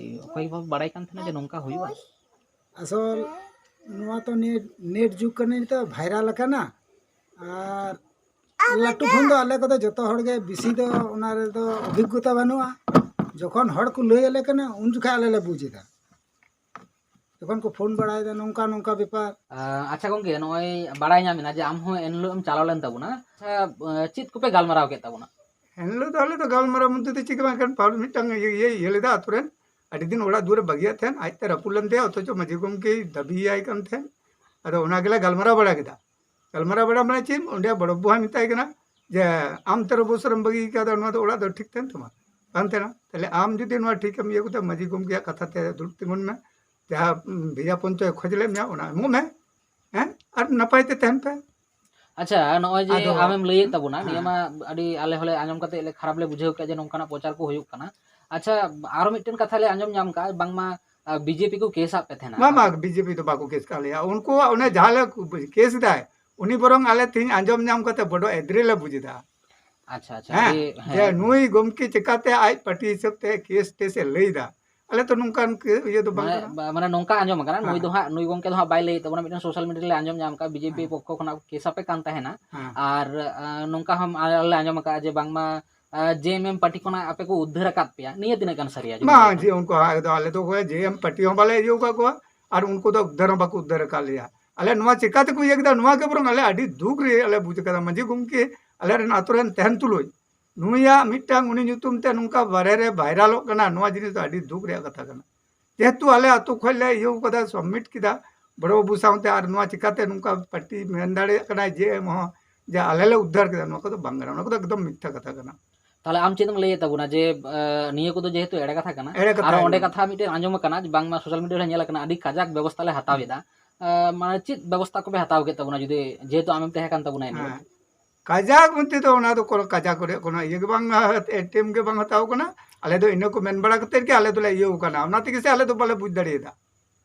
ᱚᱠᱚᱭ ᱜᱮ ᱵᱟᱠᱚ ᱵᱟᱲᱟᱭ ᱠᱟᱱ ᱛᱟᱦᱮᱱᱟ ᱡᱮ ᱱᱚᱝᱠᱟ ᱦᱩᱭᱩᱜᱼᱟ? ᱟᱥᱚᱞ ᱱᱚᱣᱟ ᱛᱚ ᱱᱮᱴ, ᱱᱮᱴ ᱡᱩᱜᱽ ᱠᱟᱱᱟ, ᱱᱤᱛᱚᱜ viral ᱟᱠᱟᱱᱟ᱾ ᱟᱨ ᱞᱟᱹᱴᱩ ᱠᱷᱚᱱ ᱫᱚ ᱟᱞᱮ ᱠᱚᱫᱚ ᱡᱚᱛᱚ ᱦᱚᱲ ᱜᱮ ᱵᱮᱥᱤ ᱫᱚ ᱚᱱᱟ ᱨᱮᱫᱚ ᱚᱵᱷᱤᱜᱽᱜᱚᱛᱟ ᱵᱟᱹᱱᱩᱜᱼᱟ᱾ ᱡᱚᱠᱷᱚᱱ ᱦᱚᱲ ᱠᱚ ᱞᱟᱹᱭ ᱟᱞᱮ ᱠᱟᱱᱟ, ᱩᱱ ᱡᱚᱠᱷᱟᱡ ᱟᱞᱮ ᱞᱮ ᱵᱩᱡᱽ ᱮᱫᱟ᱾ ᱡᱚᱠᱷᱚᱱ ᱠᱚ ᱯᱷᱳᱱ ᱵᱟᱲᱟᱭᱮᱫᱟ, ᱱᱚᱝᱠᱟ ᱱᱚᱝᱠᱟ ᱵᱮᱯᱟᱨ᱾ ᱟᱸ, ᱟᱪᱪᱷᱟ ᱜᱚᱝᱠᱮ, ᱱᱚᱜᱼᱚᱭ ᱵᱟᱲᱟᱭ ᱧᱟᱢ ᱮᱱᱟ ᱡᱮ ᱟᱢ ᱦᱚᱸ ᱮᱱ ᱦᱤᱞᱳᱜ ᱮᱢ ᱪᱟᱞᱟᱣ ᱞᱮᱱ ᱛᱟᱵᱚᱱᱟ᱾ ᱟᱪᱪᱷᱟ, ᱟᱸ, ᱪᱮᱫ ᱠᱚᱯᱮ ᱜᱟᱞᱢᱟᱨᱟᱣ ᱠᱮᱫ ᱛᱟᱵᱚᱱᱟ? ᱮᱱᱦᱤᱞᱳᱜ ᱫᱚ ᱟᱞᱮ ᱫᱚ ᱜᱟᱞᱢᱟᱨᱟᱣ ᱢᱚᱫᱽᱫᱷᱮ ᱫᱚ ᱪᱮᱫ ᱜᱮ ᱵᱟᱝ, ᱮᱱᱠᱷᱟᱱ ᱯᱟᱣᱞᱤ ᱢᱤᱫᱴᱟᱝ ᱤᱭᱟᱹ ᱤᱭᱟᱹ ᱤᱭᱟᱹ ᱞᱮᱫᱟ ᱟᱛᱳ ᱨᱮᱱ, ᱟᱹᱰᱤ ᱫᱤᱱ ᱚᱲᱟᱜ ᱫᱩᱣᱟᱹᱨ ᱮ ᱵᱟᱹᱜᱤᱭᱟᱫ ᱛᱟᱦᱮᱸᱫ, ᱟᱡᱛᱮ ᱨᱟᱹᱯᱩᱫ ᱞᱮᱱ ᱛᱟᱭᱟ, ᱚᱛᱷᱚᱪᱚ ᱢᱟᱹᱡᱷᱤ ᱜᱚᱢᱠᱮᱭ ᱫᱟᱹᱵᱤᱭᱟᱭ ᱠᱟᱱ ᱛᱟᱦᱮᱸᱫ᱾ ᱟᱫᱚ ᱚᱱᱟ ᱜᱮᱞᱮ ᱜᱟᱞᱢᱟᱨᱟᱣ ᱵᱟᱲᱟ ᱠᱮᱫᱟ᱾ ᱜᱟᱞᱢᱟᱨᱟᱣ ᱵᱟᱲᱟ ᱢᱟᱱᱮ ᱪᱮᱫ, ᱚᱸᱰᱮ ᱵᱚᱲᱚ ᱵᱟᱹᱵᱩ ᱦᱚᱸᱭ ᱢᱮᱛᱟᱭ ᱠᱟᱱᱟ ᱡᱮ, "ᱟᱢ ᱛᱮᱨᱚ ᱵᱚᱪᱷᱚᱨᱮᱢ ᱵᱟᱹᱜᱤ ᱠᱟᱫᱟ, ᱱᱚᱣᱟ ᱫᱚ ᱚᱲᱟᱜ ᱫᱚ ᱴᱷᱤᱠ ᱛᱟᱦᱮᱱ ᱛᱟᱢᱟ? ᱵᱟᱝ ᱛᱟᱦᱮᱱᱟ᱾ ᱛᱟᱦᱞᱮ ᱟᱢ ᱡᱩᱫᱤ ᱱᱚᱣᱟ ᱴᱷᱤᱠᱮᱢ ᱤᱭᱟᱹ ᱠᱟᱛᱮ ᱢᱟᱹᱡᱷᱤ ᱜᱚᱢᱠᱮᱭᱟᱜ ᱠᱟᱛᱷᱟ ᱛᱮ ᱫᱩᱲᱩᱵ ᱛᱤᱸᱜᱩᱱ ᱢᱮ, ᱡᱟᱦᱟᱸ, ᱩᱢ, ᱵᱷᱮᱡᱟ ᱯᱚᱧᱪᱚᱭ ᱠᱷᱚᱡᱽ ᱞᱮᱫ ᱢᱮᱭᱟ, ᱚᱱᱟ ᱮᱢᱚᱜ ᱢᱮ, ᱦᱮᱸ, ᱟᱨ ᱱᱟᱯᱟᱭ ᱛᱮ ᱛᱟᱦᱮᱱ ᱯᱮ᱾" ᱟᱪᱪᱷᱟ, ᱱᱚᱜᱼᱚᱭ ᱡᱮ ᱟᱫᱚ ᱟᱢᱮᱢ ᱞᱟᱹᱭᱮᱫ ᱛᱟᱵᱚᱱᱟ, ᱱᱤᱭᱟᱹ ᱦᱮᱸ᱾ ᱢᱟ ᱟᱹᱰᱤ ᱟᱞᱮ ᱦᱚᱸᱞᱮ ᱟᱸᱡᱚᱢ ᱠᱟᱛᱮ ᱞᱮ ᱠᱷᱟᱨᱟᱯ ᱞᱮ ᱵᱩᱡᱷᱟᱹᱣ ᱠᱮᱫᱟ ᱡᱮ ᱱᱚᱝᱠᱟᱱᱟᱜ ᱯᱨᱚᱪᱟᱨ ᱠᱚ ᱦᱩᱭᱩᱜ ᱠᱟᱱᱟ᱾ ᱟᱪᱪᱷᱟ, ᱟᱨᱚ ᱢᱤᱫᱴᱮᱱ ᱠᱟᱛᱷᱟ ᱞᱮ ᱟᱸᱡᱚᱢ ᱧᱟᱢ ᱠᱟᱜᱼᱟ, ᱵᱟᱝᱢᱟ, ᱟ, ᱵᱤᱡᱮᱯᱤ ᱠᱚ ᱠᱮᱥ ᱟᱫ ᱯᱮ ᱛᱟᱦᱮᱱᱟ᱾ ᱵᱟᱝ, ᱵᱟᱝ, ᱵᱤᱡᱮᱯᱤ ᱫᱚ ᱵᱟᱠᱚ ᱠᱮᱥ ᱠᱟᱜ ᱞᱮᱭᱟ᱾ ᱩᱱᱠᱩᱣᱟᱜ ᱚᱱᱮ ᱡᱟᱦᱟᱸ ᱞᱮ ᱠᱮᱥ ᱫᱟᱭ, ᱩᱱᱤ ᱵᱚᱨᱚᱝ ᱟᱞᱮ ᱛᱮᱦᱮᱧ ᱟᱸᱡᱚᱢ ᱧᱟᱢ ᱠᱟᱛᱮ ᱵᱚᱰᱚ ᱮᱫᱽᱨᱮ ᱞᱮ ᱵᱩᱡ ᱮᱫᱟ᱾ ᱟᱪᱪᱷᱟ, ᱟᱪᱪᱷᱟ, ᱦᱮᱸ, ᱟᱹᱰᱤ, ᱡᱮ ᱦᱮᱸ᱾ ᱱᱩᱭ ᱜᱚᱢᱠᱮ ᱪᱤᱠᱟᱛᱮ ᱟᱡ ᱯᱟᱨᱴᱤ ᱦᱤᱥᱟᱹᱵ ᱛᱮ ᱠᱮᱥ ᱴᱮᱥ ᱮ ᱞᱟᱹᱭ ᱮᱫᱟ? ᱟᱞᱮ ᱛᱚ ᱱᱚᱝᱠᱟᱱ ᱠᱮ-, ᱤᱭᱟᱹ ᱫᱚ ᱵᱟᱝ ᱢᱟᱱᱮ, ᱠᱟᱱᱟ᱾ ᱵᱟ-, ᱢᱟᱱᱮ ᱱᱚᱝᱠᱟ ᱟᱸᱡᱚᱢ ᱟᱠᱟᱱᱟ, ᱱᱩᱭ ᱦᱮᱸ᱾ ᱫᱚ ᱦᱟᱸᱜ, ᱱᱩᱭ ᱜᱚᱢᱠᱮ ᱫᱚ ᱦᱟᱸᱜ ᱵᱟᱭ ᱞᱟᱹᱭᱮᱫ ᱛᱟᱵᱚᱱᱟ, ᱢᱤᱫᱴᱮᱱ ᱥᱳᱥᱟᱞ ᱢᱤᱰᱤᱭᱟ ᱨᱮ ᱟᱸᱡᱚᱢ ᱧᱟᱢ ᱟᱠᱟᱫᱟ, ᱵᱤᱡᱮᱯᱤ ᱦᱮᱸ᱾ ᱯᱚᱠᱠᱷᱚ ᱠᱷᱚᱱᱟᱜ ᱠᱮᱥ ᱟᱯᱮ ᱠᱟᱱ ᱛᱟᱦᱮᱱᱟ᱾ ᱦᱮᱸ᱾ ᱟᱨ, ᱟ, ᱱᱚᱝᱠᱟ ᱦᱚᱸ ᱟᱞᱮ ᱞᱮ ᱟᱸᱡᱚᱢ ᱟᱠᱟᱫᱟ ᱡᱮ ᱵᱟᱝᱢᱟ, ᱟ, ᱡᱮ ᱮᱢ ᱮᱢ ᱯᱟᱨᱴᱤ ᱠᱷᱚᱱᱟᱜ ᱟᱯᱮ ᱠᱚ ᱩᱫᱽᱫᱷᱟᱹᱨ ᱟᱠᱟᱫ ᱯᱮᱭᱟ, ᱱᱤᱭᱟᱹ ᱛᱤᱱᱟᱹᱜ ᱜᱟᱱ ᱥᱟᱹᱨᱤᱭᱟ? ᱡᱩᱫᱤ ᱵᱟᱝ, ᱞᱟᱹᱭ ᱡᱮ ᱠᱷᱟᱱ᱾ ᱩᱱᱠᱩ ᱦᱟᱸᱜ ᱮᱠᱫᱚᱢ ᱟᱞᱮ ᱫᱚ ᱦᱳᱭ ᱡᱮ ᱮᱢ ᱯᱟᱨᱴᱤ ᱦᱚᱸ ᱵᱟᱞᱮ ᱤᱭᱟᱹ ᱟᱠᱟᱫ ᱠᱚᱣᱟ, ᱟᱨ ᱩᱱᱠᱩ ᱫᱚ ᱩᱫᱽᱫᱷᱟᱹᱨ ᱦᱚᱸ ᱵᱟᱠᱚ ᱩᱫᱽᱫᱷᱟᱹᱨ ᱟᱠᱟᱫ ᱞᱮᱭᱟ᱾ ᱟᱞᱮ ᱱᱚᱣᱟ ᱪᱤᱠᱟ ᱛᱮᱠᱚ ᱤᱭᱟᱹ ᱠᱮᱫᱟ, ᱱᱚᱣᱟ ᱜᱮ ᱵᱚᱨᱚᱝ ᱟᱞᱮ ᱟᱹᱰᱤ ᱫᱩᱠ ᱨᱮ ᱟᱞᱮ ᱵᱩᱡᱽ ᱠᱟᱫᱟ᱾ ᱢᱟᱹᱡᱷᱤ ᱜᱚᱢᱠᱮ ᱟᱞᱮ ᱨᱮᱱ ᱟᱛᱳ ᱨᱮᱱ ᱛᱟᱦᱮᱱ ᱛᱩᱞᱩᱡ ᱱᱩᱭᱟᱜ ᱢᱤᱫᱴᱟᱝ ᱩᱱᱤ ᱧᱩᱛᱩᱢ ᱛᱮ ᱱᱚᱝᱠᱟ ᱵᱟᱨᱦᱮ ᱨᱮ ᱵᱷᱟᱭᱨᱟᱞᱚᱜ ᱠᱟᱱᱟ, ᱱᱚᱣᱟ ᱡᱤᱱᱤᱥ ᱫᱚ ᱟᱹᱰᱤ ᱫᱩᱠ ᱨᱮᱭᱟᱜ ᱠᱟᱛᱷᱟ ᱠᱟᱱᱟ᱾ ᱡᱮᱦᱮᱛᱩ ᱟᱞᱮ ᱟᱛᱳ ᱠᱷᱚᱱ ᱞᱮ ᱤᱭᱟᱹ ᱠᱟᱫᱟ, ᱥᱟᱵᱢᱤᱴ ᱠᱮᱫᱟ ᱵᱚᱲᱚ ᱵᱟᱹᱵᱩ ᱥᱟᱶᱛᱮ, ᱟᱨ ᱱᱚᱣᱟ ᱪᱤᱠᱟᱛᱮ ᱱᱚᱝᱠᱟ ᱯᱟᱨᱴᱤ ᱢᱮᱱ ᱫᱟᱲᱮᱭᱟᱜ ᱠᱟᱱᱟ ᱡᱮ ᱮᱢ ᱦᱚᱸ ᱡᱮ ᱟᱞᱮ ᱞᱮ ᱩᱫᱽᱫᱷᱟᱨ ᱠᱮᱫᱟ, ᱱᱚᱣᱟ ᱠᱚᱫᱚ ᱵᱟᱝ ᱠᱟᱱᱟ, ᱱᱚᱣᱟ ᱠᱚᱫᱚ ᱮᱠᱫᱚᱢ ᱢᱤᱛᱷᱭᱟ ᱠᱟᱛᱷᱟ ᱠᱟᱱᱟ᱾ ᱛᱟᱦᱞᱮ ᱟᱢ ᱪᱮᱫ ᱮᱢ ᱞᱟᱹᱭᱮᱫ ᱛᱟᱵᱚᱱᱟ ᱡᱮ, ᱟ, ᱱᱤᱭᱟᱹ ᱠᱚᱫᱚ ᱡᱮᱦᱮᱛᱩ ᱮᱲᱮ ᱠᱟᱛᱷᱟ ᱠᱟᱱᱟ, ᱮᱲᱮ ᱠᱟᱛᱷᱟ ᱟᱨ ᱚᱸᱰᱮ ᱠᱟᱱᱟ᱾ ᱠᱟᱛᱷᱟ ᱢᱤᱫᱴᱮᱱ ᱟᱸᱡᱚᱢ ᱟᱠᱟᱱᱟ ᱡᱮ ᱵᱟᱝᱢᱟ ᱥᱳᱥᱟᱞ ᱢᱤᱰᱤᱭᱟ ᱨᱮ ᱧᱮᱞ ᱟᱠᱟᱱᱟ ᱟᱹᱰᱤ ᱠᱟᱡᱟᱠ ᱵᱮᱵᱚᱥᱛᱷᱟ ᱞᱮ ᱦᱟᱛᱟᱣ ᱮᱫᱟ, ᱟ, ᱢᱟᱱᱮ ᱪᱮᱫ ᱵᱮᱵᱚᱥᱛᱷᱟ ᱠᱚᱯᱮ ᱦᱟᱛᱟᱣ ᱠᱮᱫ ᱛᱟᱵᱚᱱᱟ, ᱡᱩᱫᱤ, ᱡᱮᱦᱮᱛᱩ ᱟᱢᱮᱢ ᱛᱟᱦᱮᱸ ᱠᱟᱱ ᱛᱟᱵᱚᱱᱟ ᱮᱱ ᱦᱤᱞᱳᱜ? ᱦᱮᱸ᱾ ᱠᱟᱡᱟᱠ ᱢᱮᱱᱛᱮ ᱫᱚ ᱚᱱᱟ ᱫᱚ ᱠᱳᱱᱳ ᱠᱟᱡᱟᱠ ᱨᱮᱭᱟᱜ ᱠᱳᱱᱳ ᱤᱭᱟᱹ ᱜᱮ ᱵᱟᱝ, ᱮᱴᱮᱢ ᱜᱮ ᱵᱟᱝ ᱦᱟᱛᱟᱣ ᱠᱟᱱᱟ᱾ ᱟᱞᱮ ᱫᱚ ᱤᱱᱟᱹ ᱠᱚ ᱢᱮᱱ ᱵᱟᱲᱟ ᱠᱟᱛᱮᱫ ᱜᱮ ᱟᱞᱮ ᱫᱚᱞᱮ ᱤᱭᱟᱹᱣ ᱠᱟᱱᱟ, ᱚᱱᱟ ᱛᱮᱜᱮ ᱥᱮ ᱟᱞᱮ ᱫᱚ ᱵᱟᱞᱮ ᱵᱩᱡᱽ ᱫᱟᱲᱮᱭᱟᱫᱟ᱾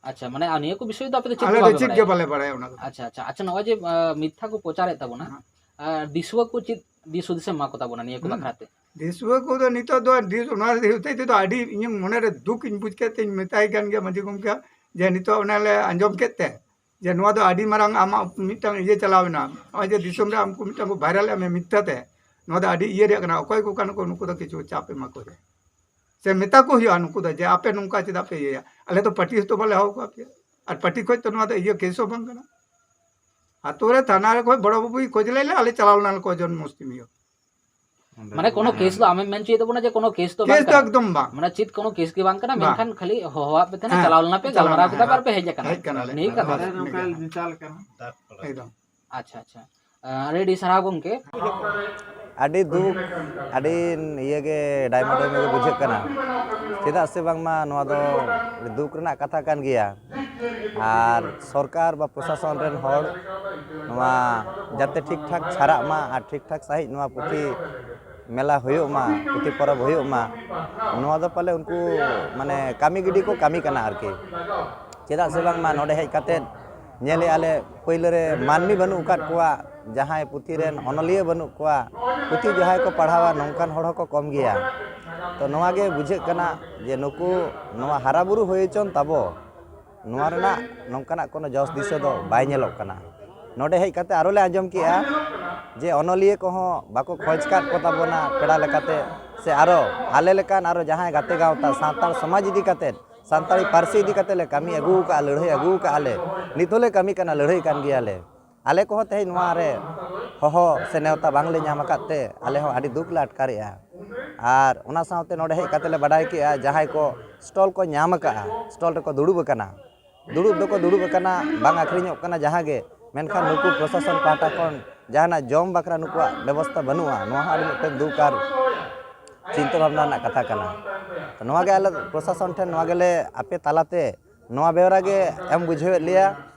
ᱟᱪᱪᱷᱟ, ᱢᱟᱱᱮ, ᱟᱨ ᱱᱤᱭᱟᱹ ᱠᱚ ᱵᱤᱥᱚᱭ ᱫᱚ ᱟᱯᱮ ᱫᱚ ᱪᱮᱫ ᱟᱞᱮ ᱜᱮ ᱫᱚ ᱵᱟᱯᱮ ᱪᱮᱫ ᱜᱮ ᱵᱟᱲᱟᱭᱟ? ᱵᱟᱞᱮ ᱵᱟᱲᱟᱭᱟ ᱚᱱᱟ ᱠᱚᱫᱚ᱾ ᱟᱪᱪᱷᱟ, ᱟᱪᱪᱷᱟ, ᱟᱪᱪᱷᱟ, ᱱᱚᱜᱼᱚᱭ ᱡᱮ, ᱟ, ᱢᱤᱛᱷᱭᱟ ᱠᱚ ᱯᱨᱚᱪᱟᱨᱮᱫ ᱛᱟᱵᱚᱱᱟ, ᱦᱮᱸ᱾ ᱟ, ᱫᱤᱥᱩᱣᱟᱹ ᱠᱚ ᱪᱮᱫ ᱫᱤᱥ ᱦᱩᱫᱤᱥ ᱮᱢ ᱮᱢᱟ ᱠᱚ ᱛᱟᱵᱚᱱᱟ ᱱᱤᱭᱟᱹ ᱠᱚ ᱦᱩᱸ᱾ ᱵᱟᱠᱷᱨᱟ ᱛᱮ? ᱫᱤᱥᱩᱣᱟᱹ ᱠᱚᱫᱚ ᱱᱤᱛᱚᱜ ᱫᱚ ᱫᱤᱥ-, ᱚᱱᱟ ᱦᱚᱛᱮᱡ ᱛᱮᱫᱚ ᱟᱹᱰᱤ ᱤᱧᱟᱹᱜ ᱢᱚᱱᱮᱨᱮ ᱫᱩᱠ ᱤᱧ ᱵᱩᱡᱽ ᱠᱮᱫ ᱛᱮᱧ ᱢᱮᱛᱟᱭ ᱠᱟᱱ ᱜᱮᱭᱟ ᱢᱟᱹᱡᱷᱤ ᱜᱚᱢᱠᱮ, ᱡᱮ ᱱᱤᱛᱚᱜ ᱚᱱᱮ ᱞᱮ ᱟᱸᱡᱚᱢ ᱠᱮᱫ ᱛᱮ, ᱡᱮ ᱱᱚᱣᱟ ᱫᱚ ᱟᱹᱰᱤ ᱢᱟᱨᱟᱝ ᱟᱢᱟᱜ ᱢᱤᱫᱴᱟᱝ ᱤᱭᱟᱹ ᱪᱟᱞᱟᱣ ᱮᱱᱟ, ᱱᱚᱜᱼᱚᱭ ᱡᱮ ᱫᱤᱥᱚᱢ ᱨᱮ ᱟᱢ ᱠᱚ ᱢᱤᱫᱴᱟᱝ ᱠᱚ ᱵᱷᱟᱭᱨᱟᱞ ᱮᱫ ᱢᱮᱭᱟ ᱢᱤᱛᱷᱭᱟ ᱛᱮ, ᱱᱚᱣᱟ ᱫᱚ ᱟᱹᱰᱤ ᱤᱭᱟᱹ ᱨᱮᱭᱟᱜ ᱠᱟᱱᱟ᱾ ᱚᱠᱚᱭ ᱠᱚ ᱠᱟᱱᱟ ᱠᱚ ᱱᱩᱠᱩ ᱫᱚ ᱠᱤᱪᱷᱩ ᱪᱟᱯ ᱮᱢᱟ ᱠᱚ ᱦᱩᱭᱩᱜᱼᱟ, ᱥᱮ ᱢᱮᱛᱟ ᱠᱚ ᱦᱩᱭᱩᱜᱼᱟ ᱱᱩᱠᱩ ᱫᱚ ᱡᱮ ᱟᱯᱮ ᱱᱚᱝᱠᱟ ᱪᱮᱫᱟᱜ ᱯᱮ ᱤᱭᱟᱹᱭᱟ? ᱟᱞᱮ ᱫᱚ ᱯᱟᱹᱴᱤ ᱦᱚᱸᱛᱚ ᱵᱟᱞᱮ ᱦᱚᱦᱚ ᱠᱟᱜ ᱯᱮᱭᱟ, ᱟᱨ ᱯᱟᱹᱴᱤ ᱠᱷᱚᱡ ᱛᱚ ᱱᱚᱣᱟ ᱫᱚ ᱤᱭᱟᱹ ᱠᱮᱥ ᱦᱚᱸ ᱵᱟᱝ ᱠᱟᱱᱟ᱾ ᱟᱛᱳ ᱨᱮ ᱛᱷᱟᱱᱟ ᱨᱮ ᱠᱷᱚᱡ ᱵᱚᱲᱚ ᱵᱟᱹᱵᱩᱭ ᱠᱷᱚᱡᱽ ᱞᱮᱫ ᱞᱮᱭᱟ, ᱟᱞᱮ ᱪᱟᱞᱟᱣ ᱞᱮᱱᱟ ᱞᱮ ᱠᱚᱭᱡᱚᱱ ᱢᱩᱥᱛᱤᱢᱤᱭᱟᱹ᱾ ᱢᱟᱱᱮ ᱠᱳᱱᱳ ᱠᱮᱥ ᱫᱚ ᱟᱢᱮᱢ ᱢᱮᱱ ᱦᱚᱪᱚᱭᱮᱫ ᱛᱟᱵᱚᱱᱟ ᱡᱮ ᱠᱳᱱᱳ ᱠᱮᱥ ᱫᱚ ᱵᱟᱝ ᱠᱮᱥ ᱫᱚ ᱠᱟᱱᱟ? ᱮᱠᱫᱚᱢ ᱵᱟᱝ᱾ ᱢᱟᱱᱮ ᱪᱮᱫ ᱠᱳᱱᱳ ᱠᱮᱥ ᱜᱮ ᱵᱟᱝ ᱠᱟᱱᱟ, ᱵᱟᱝ᱾ ᱢᱮᱱᱠᱷᱟᱱ ᱠᱷᱟᱹᱞᱤ ᱦᱚᱦᱚᱣᱟᱜ ᱯᱮ ᱛᱟᱦᱮᱱᱟ, ᱦᱮᱸ, ᱪᱟᱞᱟᱣ ᱞᱮᱱᱟ ᱯᱮ, ᱪᱟᱞᱟᱣ ᱜᱟᱞᱢᱟᱨᱟᱣ ᱞᱮᱱᱟ, ᱠᱮᱫᱟ ᱯᱮ ᱟᱨ ᱯᱮ ᱦᱮᱡ ᱟᱠᱟᱱᱟ᱾ ᱦᱮᱡ ᱠᱟᱱᱟᱞᱮ᱾ ᱱᱤᱭᱟᱹ ᱠᱟᱛᱷᱟ᱾ ᱵᱟᱥ, ᱱᱚᱝᱠᱟ ᱱᱤᱭᱟᱹ ᱜᱮ᱾ ᱡᱤᱪᱟᱞ ᱠᱟᱱᱟ᱾ ᱮᱠᱫᱚᱢ᱾ ᱟᱪᱪᱷᱟ, ᱟᱪᱪᱷᱟ᱾ ᱟᱹᱰᱤ ᱟᱹᱰᱤ ᱥᱟᱨᱦᱟᱣ ᱜᱚᱢᱠᱮ᱾ ᱟᱹᱰᱤ ᱫᱩᱠ, ᱟᱹᱰᱤ ᱤᱭᱟᱹ ᱜᱮ, ᱰᱟᱭᱢᱟ ᱰᱟᱭᱢᱟ ᱜᱮ ᱵᱩᱡᱷᱟᱹᱜ ᱠᱟᱱᱟ᱾ ᱪᱮᱫᱟᱜ ᱥᱮ ᱵᱟᱝᱢᱟ ᱱᱚᱣᱟ ᱫᱚ ᱫᱩᱠ ᱨᱮᱱᱟᱜ ᱠᱟᱛᱷᱟ ᱠᱟᱱ ᱜᱮᱭᱟ᱾ ᱟᱨ ᱥᱚᱨᱠᱟᱨ ᱵᱟ ᱯᱨᱚᱥᱟᱥᱚᱱ ᱨᱮᱱ ᱦᱚᱲ ᱱᱚᱣᱟ ᱡᱟᱛᱮ ᱴᱷᱤᱠ ᱴᱷᱟᱠ ᱪᱷᱟᱨᱟᱜ ᱢᱟ ᱟᱨ ᱴᱷᱤᱠ ᱴᱷᱟᱠ ᱥᱟᱺᱦᱤᱡ ᱱᱚᱣᱟ ᱯᱩᱛᱷᱤ ᱢᱮᱞᱟ ᱦᱩᱭᱩᱜ ᱢᱟ, ᱯᱩᱛᱷᱤ ᱯᱚᱨᱚᱵᱽ ᱦᱩᱭᱩᱜ ᱢᱟ, ᱱᱚᱣᱟ ᱫᱚ ᱯᱟᱞᱮ ᱩᱱᱠᱩ ᱢᱟᱱᱮ ᱠᱟᱹᱢᱤ ᱜᱤᱰᱤ ᱠᱚ ᱠᱟᱹᱢᱤ ᱠᱟᱱᱟ ᱟᱨᱠᱤ᱾ ᱪᱮᱫᱟᱜ ᱥᱮ ᱵᱟᱝᱢᱟ ᱱᱚᱰᱮ ᱦᱮᱡ ᱠᱟᱛᱮᱫ ᱧᱮᱞᱮᱜᱼᱟ ᱞᱮ, ᱯᱳᱭᱞᱳ ᱨᱮ ᱢᱟᱹᱱᱢᱤ ᱵᱟᱹᱱᱩᱜ ᱟᱠᱟᱫ ᱠᱚᱣᱟ, ᱡᱟᱦᱟᱸᱭ ᱯᱩᱛᱷᱤ ᱨᱮᱱ ᱚᱱᱚᱞᱤᱭᱟᱹ ᱵᱟᱹᱱᱩᱜ ᱠᱚᱣᱟ, ᱯᱩᱛᱷᱤ ᱡᱟᱦᱟᱸᱭ ᱠᱚ ᱯᱟᱲᱦᱟᱣᱟ ᱱᱚᱝᱠᱟᱱ ᱦᱚᱲ ᱦᱚᱸᱠᱚ ᱠᱚᱢ ᱜᱮᱭᱟ᱾ ᱛᱚ ᱱᱚᱣᱟ ᱜᱮ ᱵᱩᱡᱷᱟᱹᱜ ᱠᱟᱱᱟ ᱡᱮ ᱱᱩᱠᱩ ᱱᱚᱣᱟ ᱦᱟᱨᱟᱵᱩᱨᱩ ᱦᱩᱭ ᱦᱚᱪᱚᱱ ᱛᱟᱵᱚ, ᱱᱚᱣᱟ ᱨᱮᱱᱟᱜ ᱱᱚᱝᱠᱟᱱᱟᱜ ᱠᱳᱱᱳ ᱡᱚᱥ ᱫᱤᱥᱟᱹ ᱫᱚ ᱵᱟᱭ ᱧᱮᱞᱚᱜ ᱠᱟᱱᱟ᱾ ᱱᱚᱰᱮ ᱦᱮᱡ ᱠᱟᱛᱮ ᱟᱨᱚ ᱞᱮ ᱟᱸᱡᱚᱢ ᱠᱮᱜᱼᱟ ᱡᱮ ᱚᱱᱚᱞᱤᱭᱟᱹ ᱠᱚᱦᱚᱸ ᱵᱟᱠᱚ ᱠᱷᱚᱡᱽ ᱠᱟᱫ ᱠᱚ ᱛᱟᱵᱚᱱᱟ ᱯᱮᱲᱟ ᱞᱮᱠᱟᱛᱮ, ᱥᱮ ᱟᱨᱚ ᱟᱞᱮ ᱞᱮᱠᱟᱱ ᱟᱨᱚ ᱡᱟᱦᱟᱸᱭ ᱜᱟᱛᱮ ᱜᱟᱶᱛᱟ ᱥᱟᱱᱛᱟᱲ ᱥᱚᱢᱟᱡᱽ ᱤᱫᱤ ᱠᱟᱛᱮ, ᱥᱟᱱᱛᱟᱲᱤ ᱯᱟᱹᱨᱥᱤ ᱤᱫᱤ ᱠᱟᱛᱮ ᱞᱮ ᱠᱟᱹᱢᱤ ᱟᱹᱜᱩ ᱟᱠᱟᱫᱼᱟ, ᱞᱟᱹᱲᱦᱟᱹᱭ ᱟᱹᱜᱩ ᱟᱠᱟᱫᱼᱟ ᱞᱮ, ᱱᱤᱛ ᱦᱚᱸᱞᱮ ᱠᱟᱹᱢᱤ ᱠᱟᱱᱟ, ᱞᱟᱹᱲᱦᱟᱹᱭ ᱠᱟᱱ ᱜᱮᱭᱟᱞᱮ᱾ ᱟᱞᱮ ᱠᱚᱦᱚᱸ ᱛᱮᱦᱮᱧ ᱱᱚᱣᱟ ᱨᱮ ᱦᱚᱦᱚ ᱥᱮ ᱱᱮᱣᱛᱟ ᱵᱟᱝᱞᱮ ᱧᱟᱢ ᱟᱠᱟᱫ ᱛᱮ ᱟᱞᱮ ᱦᱚᱸ ᱟᱹᱰᱤ ᱫᱩᱠ ᱞᱮ ᱟᱴᱠᱟᱨᱮᱜᱼᱟ᱾ ᱟᱨ ᱚᱱᱟ ᱥᱟᱶᱛᱮ ᱱᱚᱰᱮ ᱦᱮᱡ ᱠᱟᱛᱮ ᱞᱮ ᱵᱟᱰᱟᱭ ᱠᱮᱜᱼᱟ, ᱡᱟᱦᱟᱸᱭ ᱠᱚ ᱥᱴᱚᱞ ᱠᱚ ᱧᱟᱢ ᱟᱠᱟᱫᱼᱟ, ᱥᱴᱚᱞ ᱨᱮᱠᱚ ᱫᱩᱲᱩᱵ ᱟᱠᱟᱱᱟ, ᱫᱩᱲᱩᱵ ᱫᱚᱠᱚ ᱫᱩᱲᱩᱵ ᱟᱠᱟᱱᱟ, ᱵᱟᱝ ᱟᱹᱠᱷᱨᱤᱧᱚᱜ ᱠᱟᱱᱟ ᱡᱟᱦᱟᱸ ᱜᱮ, ᱢᱮᱱᱠᱷᱟᱱ ᱱᱩᱠᱩ ᱯᱨᱚᱥᱟᱥᱚᱱ ᱯᱟᱦᱴᱟ ᱠᱷᱚᱱ ᱡᱟᱦᱟᱱᱟᱜ ᱡᱚᱢ ᱵᱟᱠᱷᱨᱟ ᱱᱩᱠᱩᱣᱟᱜ ᱵᱮᱵᱚᱥᱛᱷᱟ ᱵᱟᱹᱱᱩᱜᱼᱟ᱾ ᱱᱚᱣᱟ ᱦᱚᱸ ᱟᱹᱰᱤ ᱢᱤᱫᱴᱮᱱ ᱫᱩᱠ ᱟᱨ ᱪᱤᱱᱛᱟᱹ ᱵᱷᱟᱵᱽᱱᱟ ᱨᱮᱱᱟᱜ ᱠᱟᱛᱷᱟ ᱠᱟᱱᱟ᱾ ᱛᱚ ᱱᱚᱣᱟ ᱜᱮ ᱟᱞᱮ ᱯᱨᱚᱥᱟᱥᱚᱱ ᱴᱷᱮᱱ ᱱᱚᱣᱟ ᱜᱮᱞᱮ ᱟᱯᱮ ᱛᱟᱞᱟᱛᱮ ᱱᱚᱣᱟ ᱵᱮᱣᱨᱟ ᱜᱮ ᱮᱢ ᱵᱩᱡᱷᱟᱹᱣᱮᱫ ᱞᱮᱭᱟ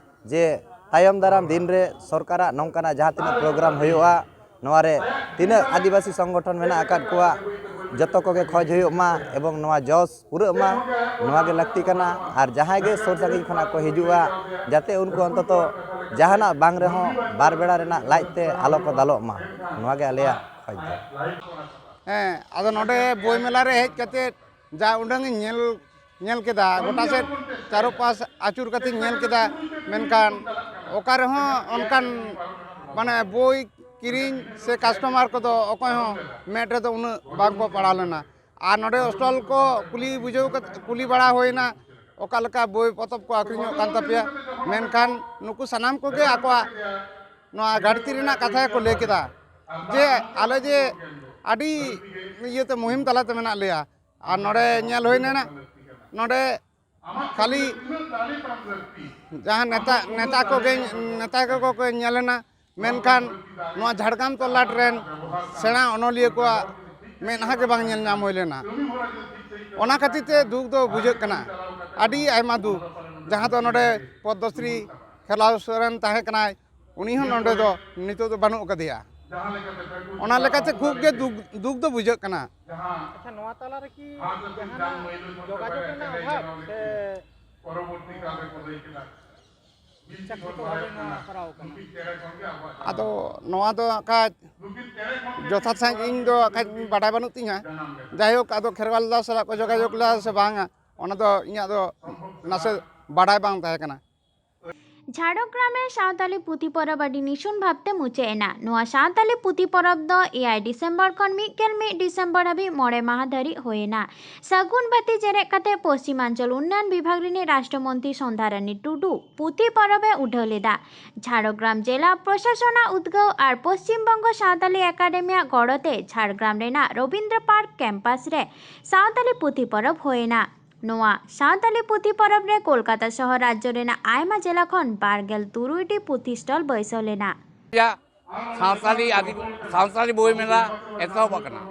ᱡᱮ ᱛᱟᱭᱚᱢ ᱫᱟᱨᱟᱢ ᱫᱤᱱ ᱨᱮ ᱥᱚᱨᱠᱟᱨᱟᱜ ᱱᱚᱝᱠᱟᱱᱟᱜ ᱡᱟᱦᱟᱸ ᱛᱤᱱᱟᱹᱜ ᱯᱨᱳᱜᱨᱟᱢ ᱦᱩᱭᱩᱜᱼᱟ, ᱱᱚᱣᱟ ᱨᱮ ᱛᱤᱱᱟᱹᱜ ᱟᱹᱫᱤᱵᱟᱹᱥᱤ ᱥᱚᱝᱜᱚᱴᱷᱚᱱ ᱢᱮᱱᱟᱜ ᱟᱠᱟᱫ ᱠᱚᱣᱟ, ᱡᱚᱛᱚ ᱠᱚᱜᱮ ᱠᱷᱚᱡᱽ ᱦᱩᱭᱩᱜ ᱢᱟ ᱮᱵᱚᱝ ᱱᱚᱣᱟ ᱡᱚᱥ ᱯᱩᱨᱟᱹᱜ ᱢᱟ, ᱱᱚᱣᱟ ᱜᱮ ᱞᱟᱹᱠᱛᱤ ᱠᱟᱱᱟ᱾ ᱟᱨ ᱡᱟᱦᱟᱸᱭ ᱜᱮ ᱥᱩᱨ ᱥᱟᱺᱜᱤᱧ ᱠᱷᱚᱱᱟᱜ ᱠᱚ ᱦᱤᱡᱩᱜᱼᱟ, ᱡᱟᱛᱮ ᱩᱱᱠᱩ ᱚᱱᱛᱚᱛᱚ ᱡᱟᱦᱟᱱᱟᱜ ᱵᱟᱝ ᱨᱮᱦᱚᱸ ᱵᱟᱨ ᱵᱮᱲᱟ ᱨᱮᱱᱟᱜ ᱞᱟᱡ ᱛᱮ ᱟᱞᱚ ᱠᱚ ᱫᱟᱞᱚᱜ ᱢᱟ, ᱱᱚᱣᱟ ᱜᱮ ᱟᱞᱮᱭᱟᱜ ᱠᱷᱚᱡᱽ ᱫᱚ᱾ ᱦᱮᱸ, ᱟᱫᱚ ᱱᱚᱰᱮ ᱵᱳᱭ ᱢᱮᱞᱟ ᱨᱮ ᱦᱮᱡ ᱠᱟᱛᱮ ᱡᱟ ᱩᱰᱟᱹᱝ ᱤᱧ ᱧᱮᱞ, ᱧᱮᱞ ᱠᱮᱫᱟ, ᱜᱚᱴᱟ ᱥᱮᱫ ᱪᱟᱨᱚ ᱯᱟᱥ ᱟᱹᱪᱩᱨ ᱠᱟᱛᱮᱧ ᱧᱮᱞ ᱠᱮᱫᱟ, ᱢᱮᱱᱠᱷᱟᱱ ᱚᱠᱟ ᱨᱮᱦᱚᱸ ᱚᱱᱠᱟᱱ ᱢᱟᱱᱮ ᱵᱳᱭ ᱠᱤᱨᱤᱧ ᱥᱮ ᱠᱟᱥᱴᱚᱢᱟᱨ ᱠᱚᱫᱚ ᱚᱠᱚᱭ ᱦᱚᱸ ᱢᱮᱫ ᱨᱮᱫᱚ ᱩᱱᱟᱹᱜ ᱵᱟᱝ ᱠᱚ ᱯᱟᱲᱟᱣ ᱞᱮᱱᱟ᱾ ᱟᱨ ᱱᱚᱰᱮ ᱥᱴᱚᱞ ᱠᱚ ᱠᱩᱞᱤ ᱵᱩᱡᱷᱟᱹᱣ ᱠᱟᱛᱮ, ᱠᱩᱞᱤ ᱵᱟᱲᱟ ᱦᱩᱭᱱᱟ, ᱚᱠᱟ ᱞᱮᱠᱟ ᱵᱳᱭ ᱯᱚᱛᱚᱵ ᱠᱚ ᱟᱹᱠᱷᱨᱤᱧᱚᱜ ᱠᱟᱱ ᱛᱟᱯᱮᱭᱟ, ᱢᱮᱱᱠᱷᱟᱱ ᱱᱩᱠᱩ ᱥᱟᱱᱟᱢ ᱠᱚᱜᱮ ᱟᱠᱚᱣᱟᱜ ᱱᱚᱣᱟ ᱜᱷᱟᱴᱛᱤ ᱨᱮᱱᱟᱜ ᱠᱟᱛᱷᱟ ᱜᱮᱠᱚ ᱞᱟᱹᱭ ᱠᱮᱫᱟ ᱡᱮ ᱟᱞᱮ ᱡᱮ ᱟᱹᱰᱤ ᱤᱭᱟᱹᱛᱮ ᱢᱩᱦᱤᱢ ᱛᱟᱞᱟᱛᱮ ᱢᱮᱱᱟᱜ ᱞᱮᱭᱟ᱾ ᱟᱨ ᱱᱚᱰᱮ ᱧᱮᱞ ᱦᱩᱭ ᱞᱮᱱᱟ, ᱱᱚᱰᱮ ᱠᱷᱟᱹᱞᱤ ᱡᱟᱦᱟᱸ ᱱᱮᱛᱟ, ᱱᱮᱛᱟ ᱠᱚᱜᱮ, ᱱᱮᱛᱟ ᱠᱚᱠᱚ ᱧᱮᱞ ᱮᱱᱟ, ᱢᱮᱱᱠᱷᱟᱱ ᱱᱚᱣᱟ ᱡᱷᱟᱲᱜᱨᱟᱢ ᱛᱚᱞᱟᱴ ᱨᱮᱱ ᱥᱮᱬᱟ ᱚᱱᱚᱞᱤᱭᱟᱹ ᱠᱚᱣᱟᱜ ᱢᱮᱫᱦᱟ ᱜᱮ ᱵᱟᱝ ᱧᱮᱞ ᱧᱟᱢ ᱦᱩᱭ ᱞᱮᱱᱟ᱾ ᱚᱱᱟ ᱠᱷᱟᱹᱛᱤᱨ ᱛᱮ ᱫᱩᱠ ᱫᱚ ᱵᱩᱡᱷᱟᱹᱜ ᱠᱟᱱᱟ, ᱟᱹᱰᱤ ᱟᱭᱢᱟ ᱫᱩᱠ᱾ ᱡᱟᱦᱟᱸ ᱫᱚ ᱱᱚᱰᱮ ᱯᱚᱫᱽᱢᱚᱥᱨᱤ ᱠᱷᱮᱞᱟᱣ ᱥᱚᱨᱮᱱ ᱛᱟᱦᱮᱸ ᱠᱟᱱᱟᱭ, ᱩᱱᱤ ᱦᱚᱸ ᱱᱚᱰᱮ ᱫᱚ ᱱᱤᱛᱚᱜ ᱫᱚ ᱵᱟᱹᱱᱩᱜ ᱟᱠᱟᱫᱮᱭᱟ᱾ ᱚᱱᱟ ᱞᱮᱠᱟᱛᱮ ᱠᱷᱩᱵ ᱜᱮ ᱫᱩᱠ, ᱫᱩᱠ ᱫᱚ ᱵᱩᱡᱷᱟᱹᱜ ᱠᱟᱱᱟ᱾ ᱟᱪᱪᱷᱟ, ᱱᱚᱣᱟ ᱛᱟᱞᱟ ᱨᱮ ᱠᱤ ᱡᱟᱦᱟᱱᱟᱜ ᱡᱳᱜᱟᱡᱳᱜᱽ ᱨᱮᱱᱟᱜ ᱚᱵᱷᱟᱵᱽ ᱥᱮ ᱪᱤᱠᱟᱹ ᱠᱟᱛᱮ ᱵᱷᱟᱵᱮ ᱱᱚᱣᱟ ᱠᱚᱨᱟᱣ ᱠᱟᱱᱟ? ᱟᱫᱚ ᱱᱚᱣᱟ ᱫᱚ ᱟᱠᱷᱟᱡ ᱡᱚᱛᱷᱟᱛ ᱥᱟᱺᱦᱤᱡ ᱤᱧ ᱫᱚ ᱟᱠᱷᱟᱡ ᱵᱟᱰᱟᱭ ᱵᱟᱹᱱᱩᱜ ᱛᱤᱧᱟ᱾ ᱡᱟᱭᱦᱳᱠ, ᱟᱫᱚ ᱠᱷᱮᱨᱣᱟᱞ ᱫᱟ ᱥᱟᱞᱟᱜ ᱠᱚ ᱡᱳᱜᱟᱡᱳᱜᱽ ᱞᱮᱫᱟ ᱥᱮ ᱵᱟᱝᱟ, ᱚᱱᱟ ᱫᱚ ᱤᱧᱟᱹᱜ ᱫᱚ ᱱᱟᱥᱮ ᱵᱟᱰᱟᱭ ᱵᱟᱝ ᱛᱟᱦᱮᱸ ᱠᱟᱱᱟ᱾ ᱡᱷᱟᱲᱜᱨᱟᱢ ᱨᱮ ᱥᱟᱶᱛᱟᱞᱤ ᱯᱩᱛᱷᱤ ᱯᱚᱨᱚᱵᱽ ᱟᱹᱰᱤ ᱱᱤᱥᱩᱱ ᱵᱷᱟᱵᱽᱛᱮ ᱢᱩᱪᱟᱹᱫ ᱮᱱᱟ᱾ ᱱᱚᱣᱟ ᱥᱟᱶᱛᱟᱞᱤ ᱯᱩᱛᱷᱤ ᱯᱚᱨᱚᱵᱽ ᱫᱚ ᱮᱭᱟᱭ ᱰᱤᱥᱮᱢᱵᱚᱨ ᱠᱷᱚᱱ ᱢᱤᱫ ᱜᱮᱞ ᱢᱤᱫ ᱰᱤᱥᱮᱢᱵᱚᱨ ᱦᱟᱹᱵᱤᱡ ᱢᱚᱬᱮ ᱢᱟᱦᱟ ᱫᱷᱟᱹᱨᱤᱡ ᱦᱩᱭ ᱮᱱᱟ᱾ ᱥᱟᱹᱜᱩᱱ ᱵᱟᱹᱛᱤ ᱡᱮᱨᱮᱫ ᱠᱟᱛᱮ ᱯᱚᱥᱪᱤᱢᱟᱧᱪᱚᱞ ᱩᱱᱱᱚᱭᱚᱱ ᱵᱤᱵᱷᱟᱜᱽ ᱨᱤᱱᱤᱡ ᱨᱟᱥᱴᱨᱚᱢᱚᱱᱛᱨᱤ ᱥᱚᱱᱫᱷᱟᱨᱟᱱᱤ ᱴᱩᱰᱩ ᱯᱩᱛᱷᱤ ᱯᱚᱨᱚᱵᱽ ᱮ ᱩᱰᱷᱟᱹᱣ ᱞᱮᱫᱟ᱾ ᱡᱷᱟᱲᱜᱨᱟᱢ ᱡᱮᱞᱟ ᱯᱨᱚᱥᱟᱥᱚᱱᱟᱜ ᱩᱫᱽᱜᱟᱹᱣ ᱟᱨ ᱯᱚᱥᱪᱤᱢ ᱵᱚᱝᱜᱚ ᱥᱟᱶᱛᱟᱞᱤ ᱮᱠᱟᱰᱮᱢᱤᱭᱟᱜ ᱜᱚᱲᱚ ᱛᱮ ᱡᱷᱟᱲᱜᱨᱟᱢ ᱨᱮᱱᱟᱜ ᱨᱚᱵᱤᱱᱫᱨᱚ ᱯᱟᱨᱠ ᱠᱮᱢᱯᱟᱥ ᱨᱮ ᱥᱟᱶᱛᱟᱞᱤ ᱯᱩᱛᱷᱤ ᱯᱚᱨᱚᱵᱽ ᱦᱩᱭ ᱮᱱᱟ᱾ ᱱᱚᱣᱟ ᱥᱟᱶᱛᱟᱞᱤ ᱯᱩᱛᱷᱤ ᱯᱚᱨᱚᱵᱽ ᱨᱮ ᱠᱳᱞᱠᱟᱛᱟ ᱥᱚᱦᱚᱨ ᱨᱟᱡᱽᱡᱚ ᱨᱮᱱᱟᱜ ᱟᱭᱢᱟ ᱡᱮᱞᱟ ᱠᱷᱚᱱ ᱵᱟᱨ ᱜᱮᱞ ᱛᱩᱨᱩᱭ ᱴᱤ ᱯᱩᱛᱷᱤ ᱥᱴᱚᱞ ᱵᱟᱹᱭᱥᱟᱹᱣ ᱞᱮᱱᱟ᱾ ᱨᱮᱭᱟᱜ ᱥᱟᱶᱛᱟᱞᱤ ᱟᱹᱫᱤ-, ᱥᱟᱶᱛᱟᱞᱤ ᱵᱳᱭ ᱢᱮᱞᱟ ᱮᱛᱚᱦᱚᱵ ᱟᱠᱟᱱᱟ᱾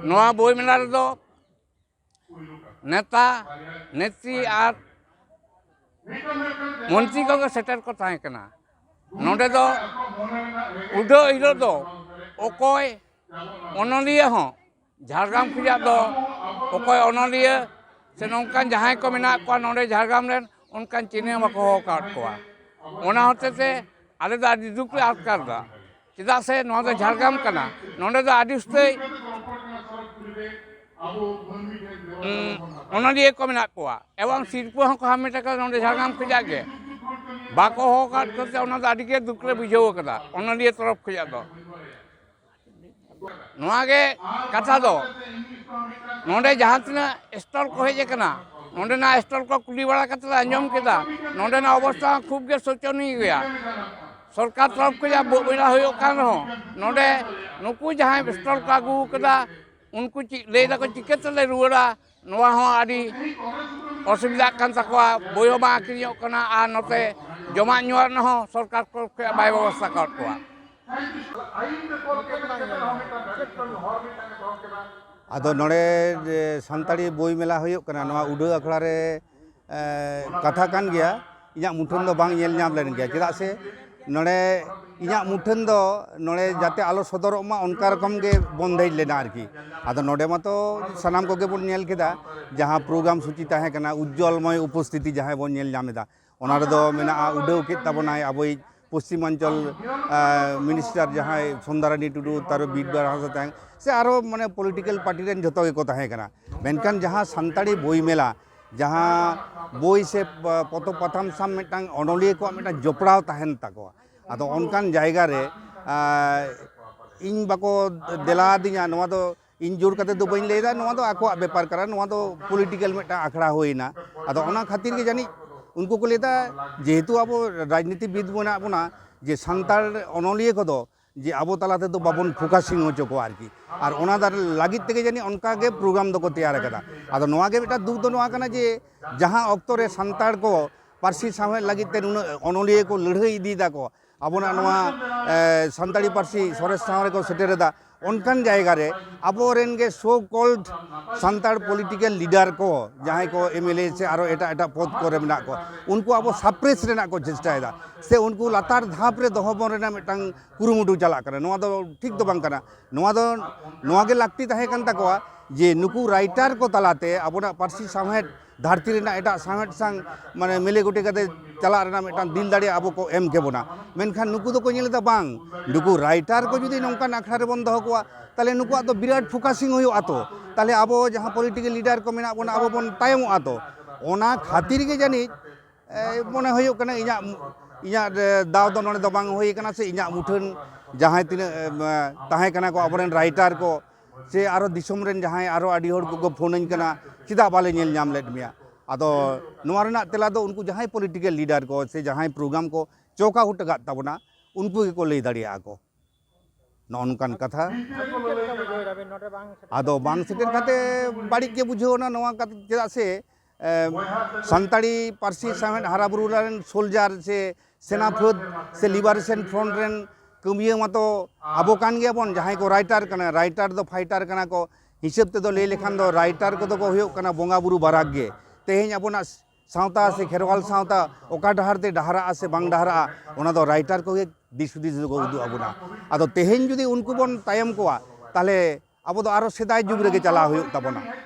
ᱱᱚᱣᱟ ᱵᱳᱭ ᱢᱮᱞᱟ ᱨᱮᱫᱚ ᱱᱮᱛᱟ, ᱱᱮᱛᱨᱤ ᱟᱨ ᱢᱚᱱᱛᱨᱤ ᱠᱚᱜᱮ ᱥᱮᱴᱮᱨ ᱠᱚ ᱛᱟᱦᱮᱸ ᱠᱟᱱᱟ᱾ ᱱᱚᱰᱮ ᱫᱚ ᱩᱰᱷᱟᱹᱣ ᱦᱤᱞᱳᱜ ᱫᱚ ᱚᱠᱚᱭ ᱚᱱᱚᱞᱤᱭᱟᱹ ᱦᱚᱸ ᱡᱷᱟᱲᱜᱨᱟᱢ ᱠᱷᱚᱱᱟᱜ ᱫᱚ ᱚᱠᱚᱭ ᱚᱱᱚᱞᱤᱭᱟᱹ ᱥᱮ ᱱᱚᱝᱠᱟᱱ ᱡᱟᱦᱟᱸᱭ ᱠᱚ ᱢᱮᱱᱟᱜ ᱠᱚᱣᱟ ᱱᱚᱰᱮ ᱡᱷᱟᱲᱜᱨᱟᱢ ᱨᱮᱱ, ᱚᱱᱠᱟᱱ ᱪᱤᱱᱦᱟᱹ ᱵᱟᱠᱚ ᱦᱚᱦᱚ ᱟᱠᱟᱫ ᱠᱚᱣᱟ᱾ ᱚᱱᱟ ᱦᱚᱛᱮ ᱛᱮ ᱟᱞᱮ ᱫᱚ ᱟᱹᱰᱤ ᱫᱩᱠ ᱞᱮ ᱟᱴᱠᱟᱨ ᱮᱫᱟ᱾ ᱪᱮᱫᱟᱜ ᱥᱮ ᱱᱚᱣᱟ ᱫᱚ ᱡᱷᱟᱲᱜᱨᱟᱢ ᱠᱟᱱᱟ, ᱱᱚᱰᱮ ᱫᱚ ᱟᱹᱰᱤ ᱩᱥᱛᱟᱹᱭ, ᱩᱸ, ᱚᱱᱚᱞᱤᱭᱟᱹ ᱠᱚ ᱢᱮᱱᱟᱜ ᱠᱚᱣᱟ ᱮᱵᱚᱝ ᱥᱤᱨᱯᱟᱹ ᱦᱚᱸᱠᱚ ᱦᱟᱢᱮᱴ ᱟᱠᱟᱫᱟ ᱱᱚᱰᱮ ᱡᱷᱟᱲᱜᱨᱟᱢ ᱠᱷᱚᱱᱟᱜ ᱜᱮ᱾ ᱵᱟᱠᱚ ᱦᱚᱦᱚ ᱟᱠᱟᱫ ᱠᱚᱛᱮ ᱚᱱᱟ ᱫᱚ ᱟᱹᱰᱤ ᱜᱮ ᱫᱩᱠ ᱞᱮ ᱵᱩᱡᱷᱟᱹᱣ ᱟᱠᱟᱫᱟ ᱚᱱᱚᱞᱤᱭᱟᱹ ᱛᱚᱨᱚᱯ ᱠᱷᱚᱱᱟᱜ ᱫᱚ᱾ ᱱᱚᱣᱟ ᱜᱮ ᱠᱟᱛᱷᱟ ᱫᱚ, ᱱᱚᱰᱮ ᱡᱟᱦᱟᱸ ᱛᱤᱱᱟᱹᱜ ᱥᱴᱚᱞ ᱠᱚ ᱦᱮᱡ ᱟᱠᱟᱱᱟ, ᱱᱚᱰᱮᱱᱟᱜ ᱥᱴᱚᱞ ᱠᱚ ᱠᱩᱞᱤ ᱵᱟᱲᱟ ᱠᱟᱛᱮ ᱞᱮ ᱟᱸᱡᱚᱢ ᱠᱮᱫᱟ, ᱱᱚᱰᱮᱱᱟᱜ ᱚᱵᱚᱥᱛᱷᱟ ᱦᱚᱸ ᱠᱷᱩᱵ ᱜᱮ ᱥᱳᱪᱚᱱᱤᱭᱚ ᱜᱮᱭᱟ᱾ ᱥᱚᱨᱠᱟᱨ ᱛᱚᱨᱚᱯ ᱠᱷᱚᱱᱟᱜ ᱵᱚ-, ᱵᱮᱱᱟᱣ ᱦᱩᱭᱩᱜ ᱠᱟᱱ ᱨᱮᱦᱚᱸ, ᱱᱚᱰᱮ ᱱᱩᱠᱩ ᱡᱟᱦᱟᱸᱭ ᱥᱴᱚᱞ ᱠᱚ ᱟᱹᱜᱩ ᱟᱠᱟᱫᱟ, ᱩᱱᱠᱩ ᱪᱮᱫ ᱞᱟᱹᱭ ᱫᱟᱠᱚ, ᱪᱤᱠᱟᱹ ᱛᱮᱞᱮ ᱨᱩᱣᱟᱹᱲᱟ? ᱱᱚᱣᱟ ᱦᱚᱸ ᱟᱹᱰᱤ ᱚᱥᱩᱵᱤᱫᱷᱟᱜ ᱠᱟᱱ ᱛᱟᱠᱚᱣᱟ᱾ ᱵᱳᱭ ᱦᱚᱸ ᱵᱟᱝ ᱟᱹᱠᱷᱨᱤᱧᱚᱜ ᱠᱟᱱᱟ, ᱟᱨ ᱱᱚᱛᱮ ᱡᱚᱢᱟᱜ ᱧᱩᱣᱟᱜ ᱨᱮᱱᱟᱜ ᱦᱚᱸ ᱥᱚᱨᱠᱟᱨ ᱛᱚᱨᱚᱯ ᱠᱷᱚᱱᱟᱜ ᱵᱟᱭ ᱵᱮᱵᱚᱥᱛᱷᱟ ᱟᱠᱟᱫ ᱠᱚᱣᱟ᱾ ᱟᱫᱚ ᱱᱚᱰᱮ ᱡᱮ ᱥᱟᱱᱛᱟᱲᱤ ᱵᱳᱭ ᱢᱮᱞᱟ ᱦᱩᱭᱩᱜ ᱠᱟᱱᱟ, ᱱᱚᱣᱟ ᱩᱰᱷᱟᱹᱣ ᱟᱠᱷᱲᱟ ᱨᱮ, ᱮ, ᱠᱟᱛᱷᱟ ᱠᱟᱱ ᱜᱮᱭᱟ, ᱤᱧᱟᱹᱜ ᱢᱩᱴᱷᱟᱹᱱ ᱫᱚ ᱵᱟᱝ ᱧᱮᱞ ᱧᱟᱢ ᱞᱮᱱ ᱜᱮᱭᱟ᱾ ᱪᱮᱫᱟᱜ ᱥᱮ ᱱᱚᱰᱮ ᱤᱧᱟᱹᱜ ᱢᱩᱴᱷᱟᱹᱱ ᱫᱚ ᱱᱚᱰᱮ ᱡᱟᱛᱮ ᱟᱞᱚ ᱥᱚᱫᱚᱨᱚᱜ ᱢᱟ, ᱚᱱᱠᱟ ᱨᱚᱠᱚᱢ ᱜᱮ ᱵᱚᱱᱫᱮᱡᱽ ᱞᱮᱱᱟ ᱟᱨᱠᱤ᱾ ᱟᱫᱚ ᱱᱚᱰᱮ ᱢᱟᱛᱚ ᱥᱟᱱᱟᱢ ᱠᱚᱜᱮ ᱵᱚᱱ ᱧᱮᱞ ᱠᱮᱫᱟ, ᱡᱟᱦᱟᱸ ᱯᱨᱳᱜᱨᱟᱢ ᱥᱩᱪᱤ ᱛᱟᱦᱮᱸ ᱠᱟᱱᱟ, ᱩᱡᱽᱡᱚᱞᱢᱚᱭ ᱩᱯᱚᱥᱛᱷᱤᱛᱤ ᱡᱟᱦᱟᱸᱭ ᱵᱚᱱ ᱧᱮᱞ ᱧᱟᱢ ᱮᱫᱟ, ᱚᱱᱟ ᱨᱮᱫᱚ ᱢᱮᱱᱟᱜᱼᱟ, ᱩᱰᱟᱹᱣ ᱠᱮᱫ ᱛᱟᱵᱚᱱᱟᱭ ᱟᱵᱚᱭᱤᱡ ᱯᱚᱥᱪᱤᱢᱟᱧᱪᱚᱞ, ᱟ, ᱢᱤᱱᱤᱥᱴᱟᱨ ᱡᱟᱦᱟᱸᱭ ᱥᱚᱱᱫᱷᱟᱨᱟᱱᱤ ᱴᱩᱰᱩ, ᱛᱟᱨ ᱵᱤᱨᱵᱟᱦᱟ ᱦᱟᱸᱥᱫᱟ ᱛᱟᱦᱮᱸ, ᱥᱮ ᱟᱨᱚ ᱢᱟᱱᱮ ᱯᱚᱞᱤᱴᱤᱠᱮᱞ ᱯᱟᱨᱴᱤ ᱨᱮᱱ ᱡᱷᱚᱛᱚ ᱜᱮᱠᱚ ᱛᱟᱦᱮᱸ ᱠᱟᱱᱟ᱾ ᱢᱮᱱᱠᱷᱟᱱ ᱡᱟᱦᱟᱸ ᱥᱟᱱᱛᱟᱲᱤ ᱵᱳᱭ ᱢᱮᱞᱟ, ᱡᱟᱦᱟᱸ ᱵᱳᱭ ᱥᱮ ᱯᱚᱛᱚᱵ ᱯᱟᱛᱷᱟᱢ ᱥᱟᱶ ᱢᱤᱫᱴᱟᱝ ᱚᱱᱚᱞᱤᱭᱟᱹ ᱠᱚᱣᱟᱜ ᱢᱤᱫᱴᱟᱝ ᱡᱚᱯᱲᱟᱣ ᱛᱟᱦᱮᱱ ᱛᱟᱠᱚᱣᱟ, ᱟᱫᱚ ᱚᱱᱠᱟᱱ ᱡᱟᱭᱜᱟ ᱨᱮ, ᱟ, ᱤᱧ ᱵᱟᱠᱚ ᱫᱮᱞᱟ ᱟᱹᱫᱤᱧᱟ, ᱱᱚᱣᱟ ᱫᱚ ᱤᱧ ᱡᱳᱨ ᱠᱟᱛᱮ ᱫᱚ ᱵᱟᱹᱧ ᱞᱟᱹᱭᱫᱟ, ᱱᱚᱣᱟ ᱫᱚ ᱟᱠᱚᱣᱟᱜ ᱵᱮᱯᱟᱨ ᱠᱟᱱᱟ, ᱱᱚᱣᱟ ᱫᱚ ᱯᱚᱞᱤᱴᱤᱠᱮᱞ ᱢᱤᱫᱴᱟᱝ ᱟᱠᱷᱲᱟ ᱦᱩᱭᱱᱟ᱾ ᱟᱫᱚ ᱚᱱᱟ ᱠᱷᱟᱹᱛᱤᱨ ᱜᱮ ᱡᱟᱹᱱᱤᱡ ᱩᱱᱠᱩ ᱠᱚ ᱞᱟᱹᱭᱫᱟ, ᱡᱮᱦᱮᱛᱩ ᱟᱵᱚ ᱨᱟᱡᱽᱱᱤᱛᱤᱵᱤᱫ ᱢᱮᱱᱟᱜ ᱵᱚᱱᱟ, ᱡᱮ ᱥᱟᱱᱛᱟᱲ ᱚᱱᱚᱞᱤᱭᱟᱹ ᱠᱚᱫᱚ ᱡᱮ ᱟᱵᱚ ᱛᱟᱞᱟ ᱛᱮᱫᱚ ᱵᱟᱵᱚᱱ ᱯᱷᱳᱠᱟᱥᱤᱝ ᱦᱚᱪᱚ ᱠᱚᱣᱟ ᱟᱨᱠᱤ, ᱟᱨ ᱚᱱᱟ ᱫᱟᱨ-, ᱞᱟᱹᱜᱤᱫ ᱛᱮᱜᱮ ᱡᱟᱹᱱᱤᱡ ᱚᱱᱠᱟ ᱜᱮ ᱯᱨᱳᱜᱨᱟᱢ ᱫᱚᱠᱚ ᱛᱮᱭᱟᱨ ᱟᱠᱟᱫᱟ᱾ ᱟᱫᱚ ᱱᱚᱣᱟ ᱜᱮ ᱢᱤᱫᱴᱟᱝ ᱫᱩᱠ ᱫᱚ ᱱᱚᱣᱟ ᱠᱟᱱᱟ ᱡᱮ ᱡᱟᱦᱟᱸ ᱚᱠᱛᱚ ᱨᱮ ᱥᱟᱱᱛᱟᱲ ᱠᱚ ᱯᱟᱹᱨᱥᱤ ᱥᱟᱶᱦᱮᱫ ᱞᱟᱹᱜᱤᱫ ᱛᱮ ᱱᱩᱱᱟᱹᱜ ᱚᱱᱚᱞᱤᱭᱟᱹ ᱠᱚ ᱞᱟᱹᱲᱦᱟᱹᱭ ᱤᱫᱤᱭᱮᱫᱟ ᱠᱚ, ᱟᱵᱚᱱᱟᱜ ᱱᱚᱣᱟ, ᱮ, ᱥᱟᱱᱛᱟᱲᱤ ᱯᱟᱹᱨᱥᱤ ᱥᱚᱨᱮᱥ ᱴᱷᱟᱶ ᱨᱮᱠᱚ ᱥᱮᱴᱮᱨ ᱮᱫᱟ, ᱚᱱᱠᱟᱱ ᱡᱟᱭᱜᱟ ᱨᱮ ᱟᱵᱚᱨᱮᱱ ᱜᱮ so called Santal political leader ᱠᱚ, ᱡᱟᱦᱟᱸᱭ ᱠᱚ ᱮᱢ ᱮᱞ ᱮ ᱥᱮ ᱟᱨᱚ ᱮᱴᱟᱜ ᱮᱴᱟᱜ ᱯᱚᱫᱽ ᱠᱚᱨᱮ ᱢᱮᱱᱟᱜ ᱠᱚ, ᱩᱱᱠᱩ ᱟᱵᱚ ᱥᱟᱯᱨᱮᱥ ᱨᱮᱱᱟᱜ ᱠᱚ ᱪᱮᱥᱴᱟᱭᱮᱫᱟ, ᱥᱮ ᱩᱱᱠᱩ ᱞᱟᱛᱟᱨ ᱫᱷᱟᱯ ᱨᱮ ᱫᱚᱦᱚ ᱵᱚᱱ ᱨᱮᱱᱟᱜ ᱢᱤᱫᱴᱟᱝ ᱠᱩᱨᱩᱢᱩᱴᱩ ᱪᱟᱞᱟᱜ ᱠᱟᱱᱟ᱾ ᱱᱚᱣᱟ ᱫᱚ ᱴᱷᱤᱠ ᱫᱚ ᱵᱟᱝ ᱠᱟᱱᱟ᱾ ᱱᱚᱣᱟ ᱫᱚ ᱱᱚᱣᱟ ᱜᱮ ᱞᱟᱹᱠᱛᱤ ᱛᱟᱦᱮᱸ ᱠᱟᱱ ᱛᱟᱠᱚᱣᱟ ᱡᱮ ᱱᱩᱠᱩ ᱨᱟᱭᱴᱟᱨ ᱠᱚ ᱛᱟᱞᱟᱛᱮ ᱟᱵᱚᱱᱟᱜ ᱯᱟᱹᱨᱥᱤ ᱥᱟᱶᱦᱮᱫ ᱫᱷᱟᱹᱨᱛᱤ ᱨᱮᱱᱟᱜ ᱮᱴᱟᱜ ᱥᱟᱶᱦᱮᱫ ᱥᱟᱶ ᱢᱟᱱᱮ ᱢᱤᱞᱮ ᱜᱚᱴᱮ ᱠᱟᱛᱮ ᱪᱟᱞᱟᱜ ᱨᱮᱱᱟᱜ ᱢᱤᱫᱴᱟᱝ ᱫᱤᱞ ᱫᱟᱲᱮ ᱟᱵᱚ ᱠᱚ ᱮᱢ ᱠᱮᱵᱚᱱᱟ᱾ ᱢᱮᱱᱠᱷᱟᱱ ᱱᱩᱠᱩ ᱫᱚᱠᱚ ᱧᱮᱞ ᱮᱫᱟ ᱵᱟᱝ, ᱱᱩᱠᱩ ᱨᱟᱭᱴᱟᱨ ᱠᱚ ᱡᱩᱫᱤ ᱱᱚᱝᱠᱟᱱ ᱟᱠᱷᱲᱟ ᱨᱮᱵᱚᱱ ᱫᱚᱦᱚ ᱠᱚᱣᱟ, ᱛᱟᱦᱚᱞᱮ ᱱᱩᱠᱩᱣᱟᱜ ᱫᱚ ᱵᱤᱨᱟᱴ ᱯᱷᱳᱠᱟᱥᱤᱝ ᱦᱩᱭᱩᱜᱼᱟ ᱛᱚ, ᱛᱟᱦᱚᱞᱮ ᱟᱵᱚ ᱡᱟᱦᱟᱸ ᱯᱚᱞᱤᱴᱤᱠᱮᱞ ᱞᱤᱰᱟᱨ ᱠᱚ ᱢᱮᱱᱟᱜ ᱵᱚᱱᱟ, ᱟᱵᱚ ᱵᱚᱱ ᱛᱟᱭᱚᱢᱚᱜᱼᱟ ᱛᱚ᱾ ᱚᱱᱟ ᱠᱷᱟᱹᱛᱤᱨ ᱜᱮ ᱡᱟᱹᱱᱤᱡ, ᱮ, ᱢᱚᱱᱮ ᱦᱩᱭᱩᱜ ᱠᱟᱱᱟ ᱤᱧᱟᱹᱜ, ᱤᱧᱟᱹᱜ, ᱮ, ᱫᱟᱣ ᱫᱚ ᱱᱚᱰᱮ ᱫᱚ ᱵᱟᱝ ᱦᱩᱭ ᱠᱟᱱᱟ, ᱥᱮ ᱤᱧᱟᱹᱜ ᱢᱩᱴᱷᱟᱹᱱ ᱡᱟᱦᱟᱸᱭ ᱛᱤᱱᱟᱹᱜ, ᱮ, ᱛᱟᱦᱮᱸ ᱠᱟᱱᱟ ᱠᱚ ᱟᱵᱚᱨᱮᱱ ᱨᱟᱭᱴᱟᱨ ᱠᱚ, ᱥᱮ ᱟᱨᱚ ᱫᱤᱥᱚᱢ ᱨᱮᱱ ᱡᱟᱦᱟᱸᱭ ᱟᱨᱚ ᱟᱹᱰᱤ ᱦᱚᱲ ᱠᱚᱠᱚ ᱯᱷᱳᱱᱟᱹᱧ ᱠᱟᱱᱟ, "ᱪᱮᱫᱟᱜ ᱵᱟᱞᱮ ᱧᱮᱞ ᱧᱟᱢ ᱞᱮᱫ ᱢᱮᱭᱟ?" ᱟᱫᱚ ᱱᱚᱣᱟ ᱨᱮᱱᱟᱜ ᱛᱮᱞᱟ ᱫᱚ ᱩᱱᱠᱩ ᱡᱟᱦᱟᱸᱭ ᱯᱚᱞᱤᱴᱤᱠᱮᱞ ᱞᱤᱰᱟᱨ ᱠᱚ ᱥᱮ ᱡᱟᱦᱟᱸᱭ ᱯᱨᱳᱜᱨᱟᱢ ᱠᱚ ᱪᱚᱠᱟ ᱦᱚᱴᱚ ᱠᱟᱜ ᱛᱟᱵᱚᱱᱟ, ᱩᱱᱠᱩ ᱜᱮᱠᱚ ᱞᱟᱹᱭ ᱫᱟᱲᱮᱭᱟᱜᱼᱟ ᱠᱚ᱾ ᱱᱚᱜᱼᱚ ᱱᱚᱝᱠᱟᱱ ᱠᱟᱛᱷᱟ᱾ ᱟᱫᱚ ᱵᱟᱝ ᱥᱮᱴᱮᱨ ᱠᱟᱛᱮ ᱵᱟᱹᱲᱤᱡ ᱜᱮ ᱵᱩᱡᱷᱟᱹᱣ ᱮᱱᱟ ᱱᱚᱣᱟ ᱠᱟᱛᱷᱟ, ᱪᱮᱫᱟᱜ ᱥᱮ ᱮ, ᱥᱟᱱᱛᱟᱲᱤ ᱯᱟᱹᱨᱥᱤ ᱥᱟᱶᱦᱮᱫ ᱦᱟᱨᱟ ᱵᱩᱨᱩ ᱨᱮᱱ ᱥᱳᱞᱡᱟᱨ ᱥᱮ ᱥᱮᱱᱟ ᱯᱷᱟᱹᱫ ᱥᱮ ᱞᱤᱵᱟᱨᱮᱥᱚᱱ ᱯᱷᱨᱚᱱᱴ ᱨᱮᱱ ᱠᱟᱹᱢᱤᱭᱟᱹ ᱢᱟᱛᱚ ᱟᱵᱚ ᱠᱟᱱ ᱜᱮᱭᱟᱵᱚᱱ, ᱡᱟᱦᱟᱸᱭ ᱠᱚ ᱨᱟᱭᱴᱟᱨ ᱠᱟᱱᱟ, ᱨᱟᱭᱴᱟᱨ ᱫᱚ ᱯᱷᱟᱭᱴᱟᱨ ᱠᱟᱱᱟ ᱠᱚ, ᱦᱤᱥᱟᱹᱵ ᱛᱮᱫᱚ ᱞᱟᱹᱭ ᱞᱮᱠᱷᱟᱱ ᱫᱚ ᱨᱟᱭᱴᱟᱨ ᱠᱚᱫᱚ ᱠᱚ ᱦᱩᱭᱩᱜ ᱠᱟᱱᱟ ᱵᱚᱸᱜᱟ ᱵᱩᱨᱩ ᱵᱟᱨᱟᱠ ᱜᱮ᱾ ᱛᱮᱦᱮᱧ ᱟᱵᱚᱱᱟᱜ ᱥᱟᱶᱛᱟ ᱥᱮ ᱠᱷᱮᱨᱣᱟᱞ ᱥᱟᱶᱛᱟ ᱚᱠᱟ ᱰᱟᱦᱟᱨ ᱛᱮ ᱰᱟᱦᱟᱨᱟᱜᱼᱟ ᱥᱮ ᱵᱟᱝ ᱰᱟᱦᱟᱨᱟᱜᱼᱟ, ᱚᱱᱟ ᱫᱚ ᱨᱟᱭᱴᱟᱨ ᱠᱚᱜᱮ ᱫᱤᱥ ᱦᱩᱫᱤᱥ ᱫᱚᱠᱚ ᱩᱫᱩᱜ ᱟᱵᱚᱱᱟ᱾ ᱟᱫᱚ ᱛᱮᱦᱮᱧ ᱡᱩᱫᱤ ᱩᱱᱠᱩ ᱵᱚᱱ ᱛᱟᱭᱚᱢ ᱠᱚᱣᱟ, ᱛᱟᱦᱚᱞᱮ ᱟᱵᱚ ᱫᱚ ᱟᱨᱚ ᱥᱮᱫᱟᱭ ᱡᱩᱜᱽ ᱨᱮᱜᱮ ᱪᱟᱞᱟᱣ ᱦᱩᱭᱩᱜ ᱛᱟᱵᱚᱱᱟ᱾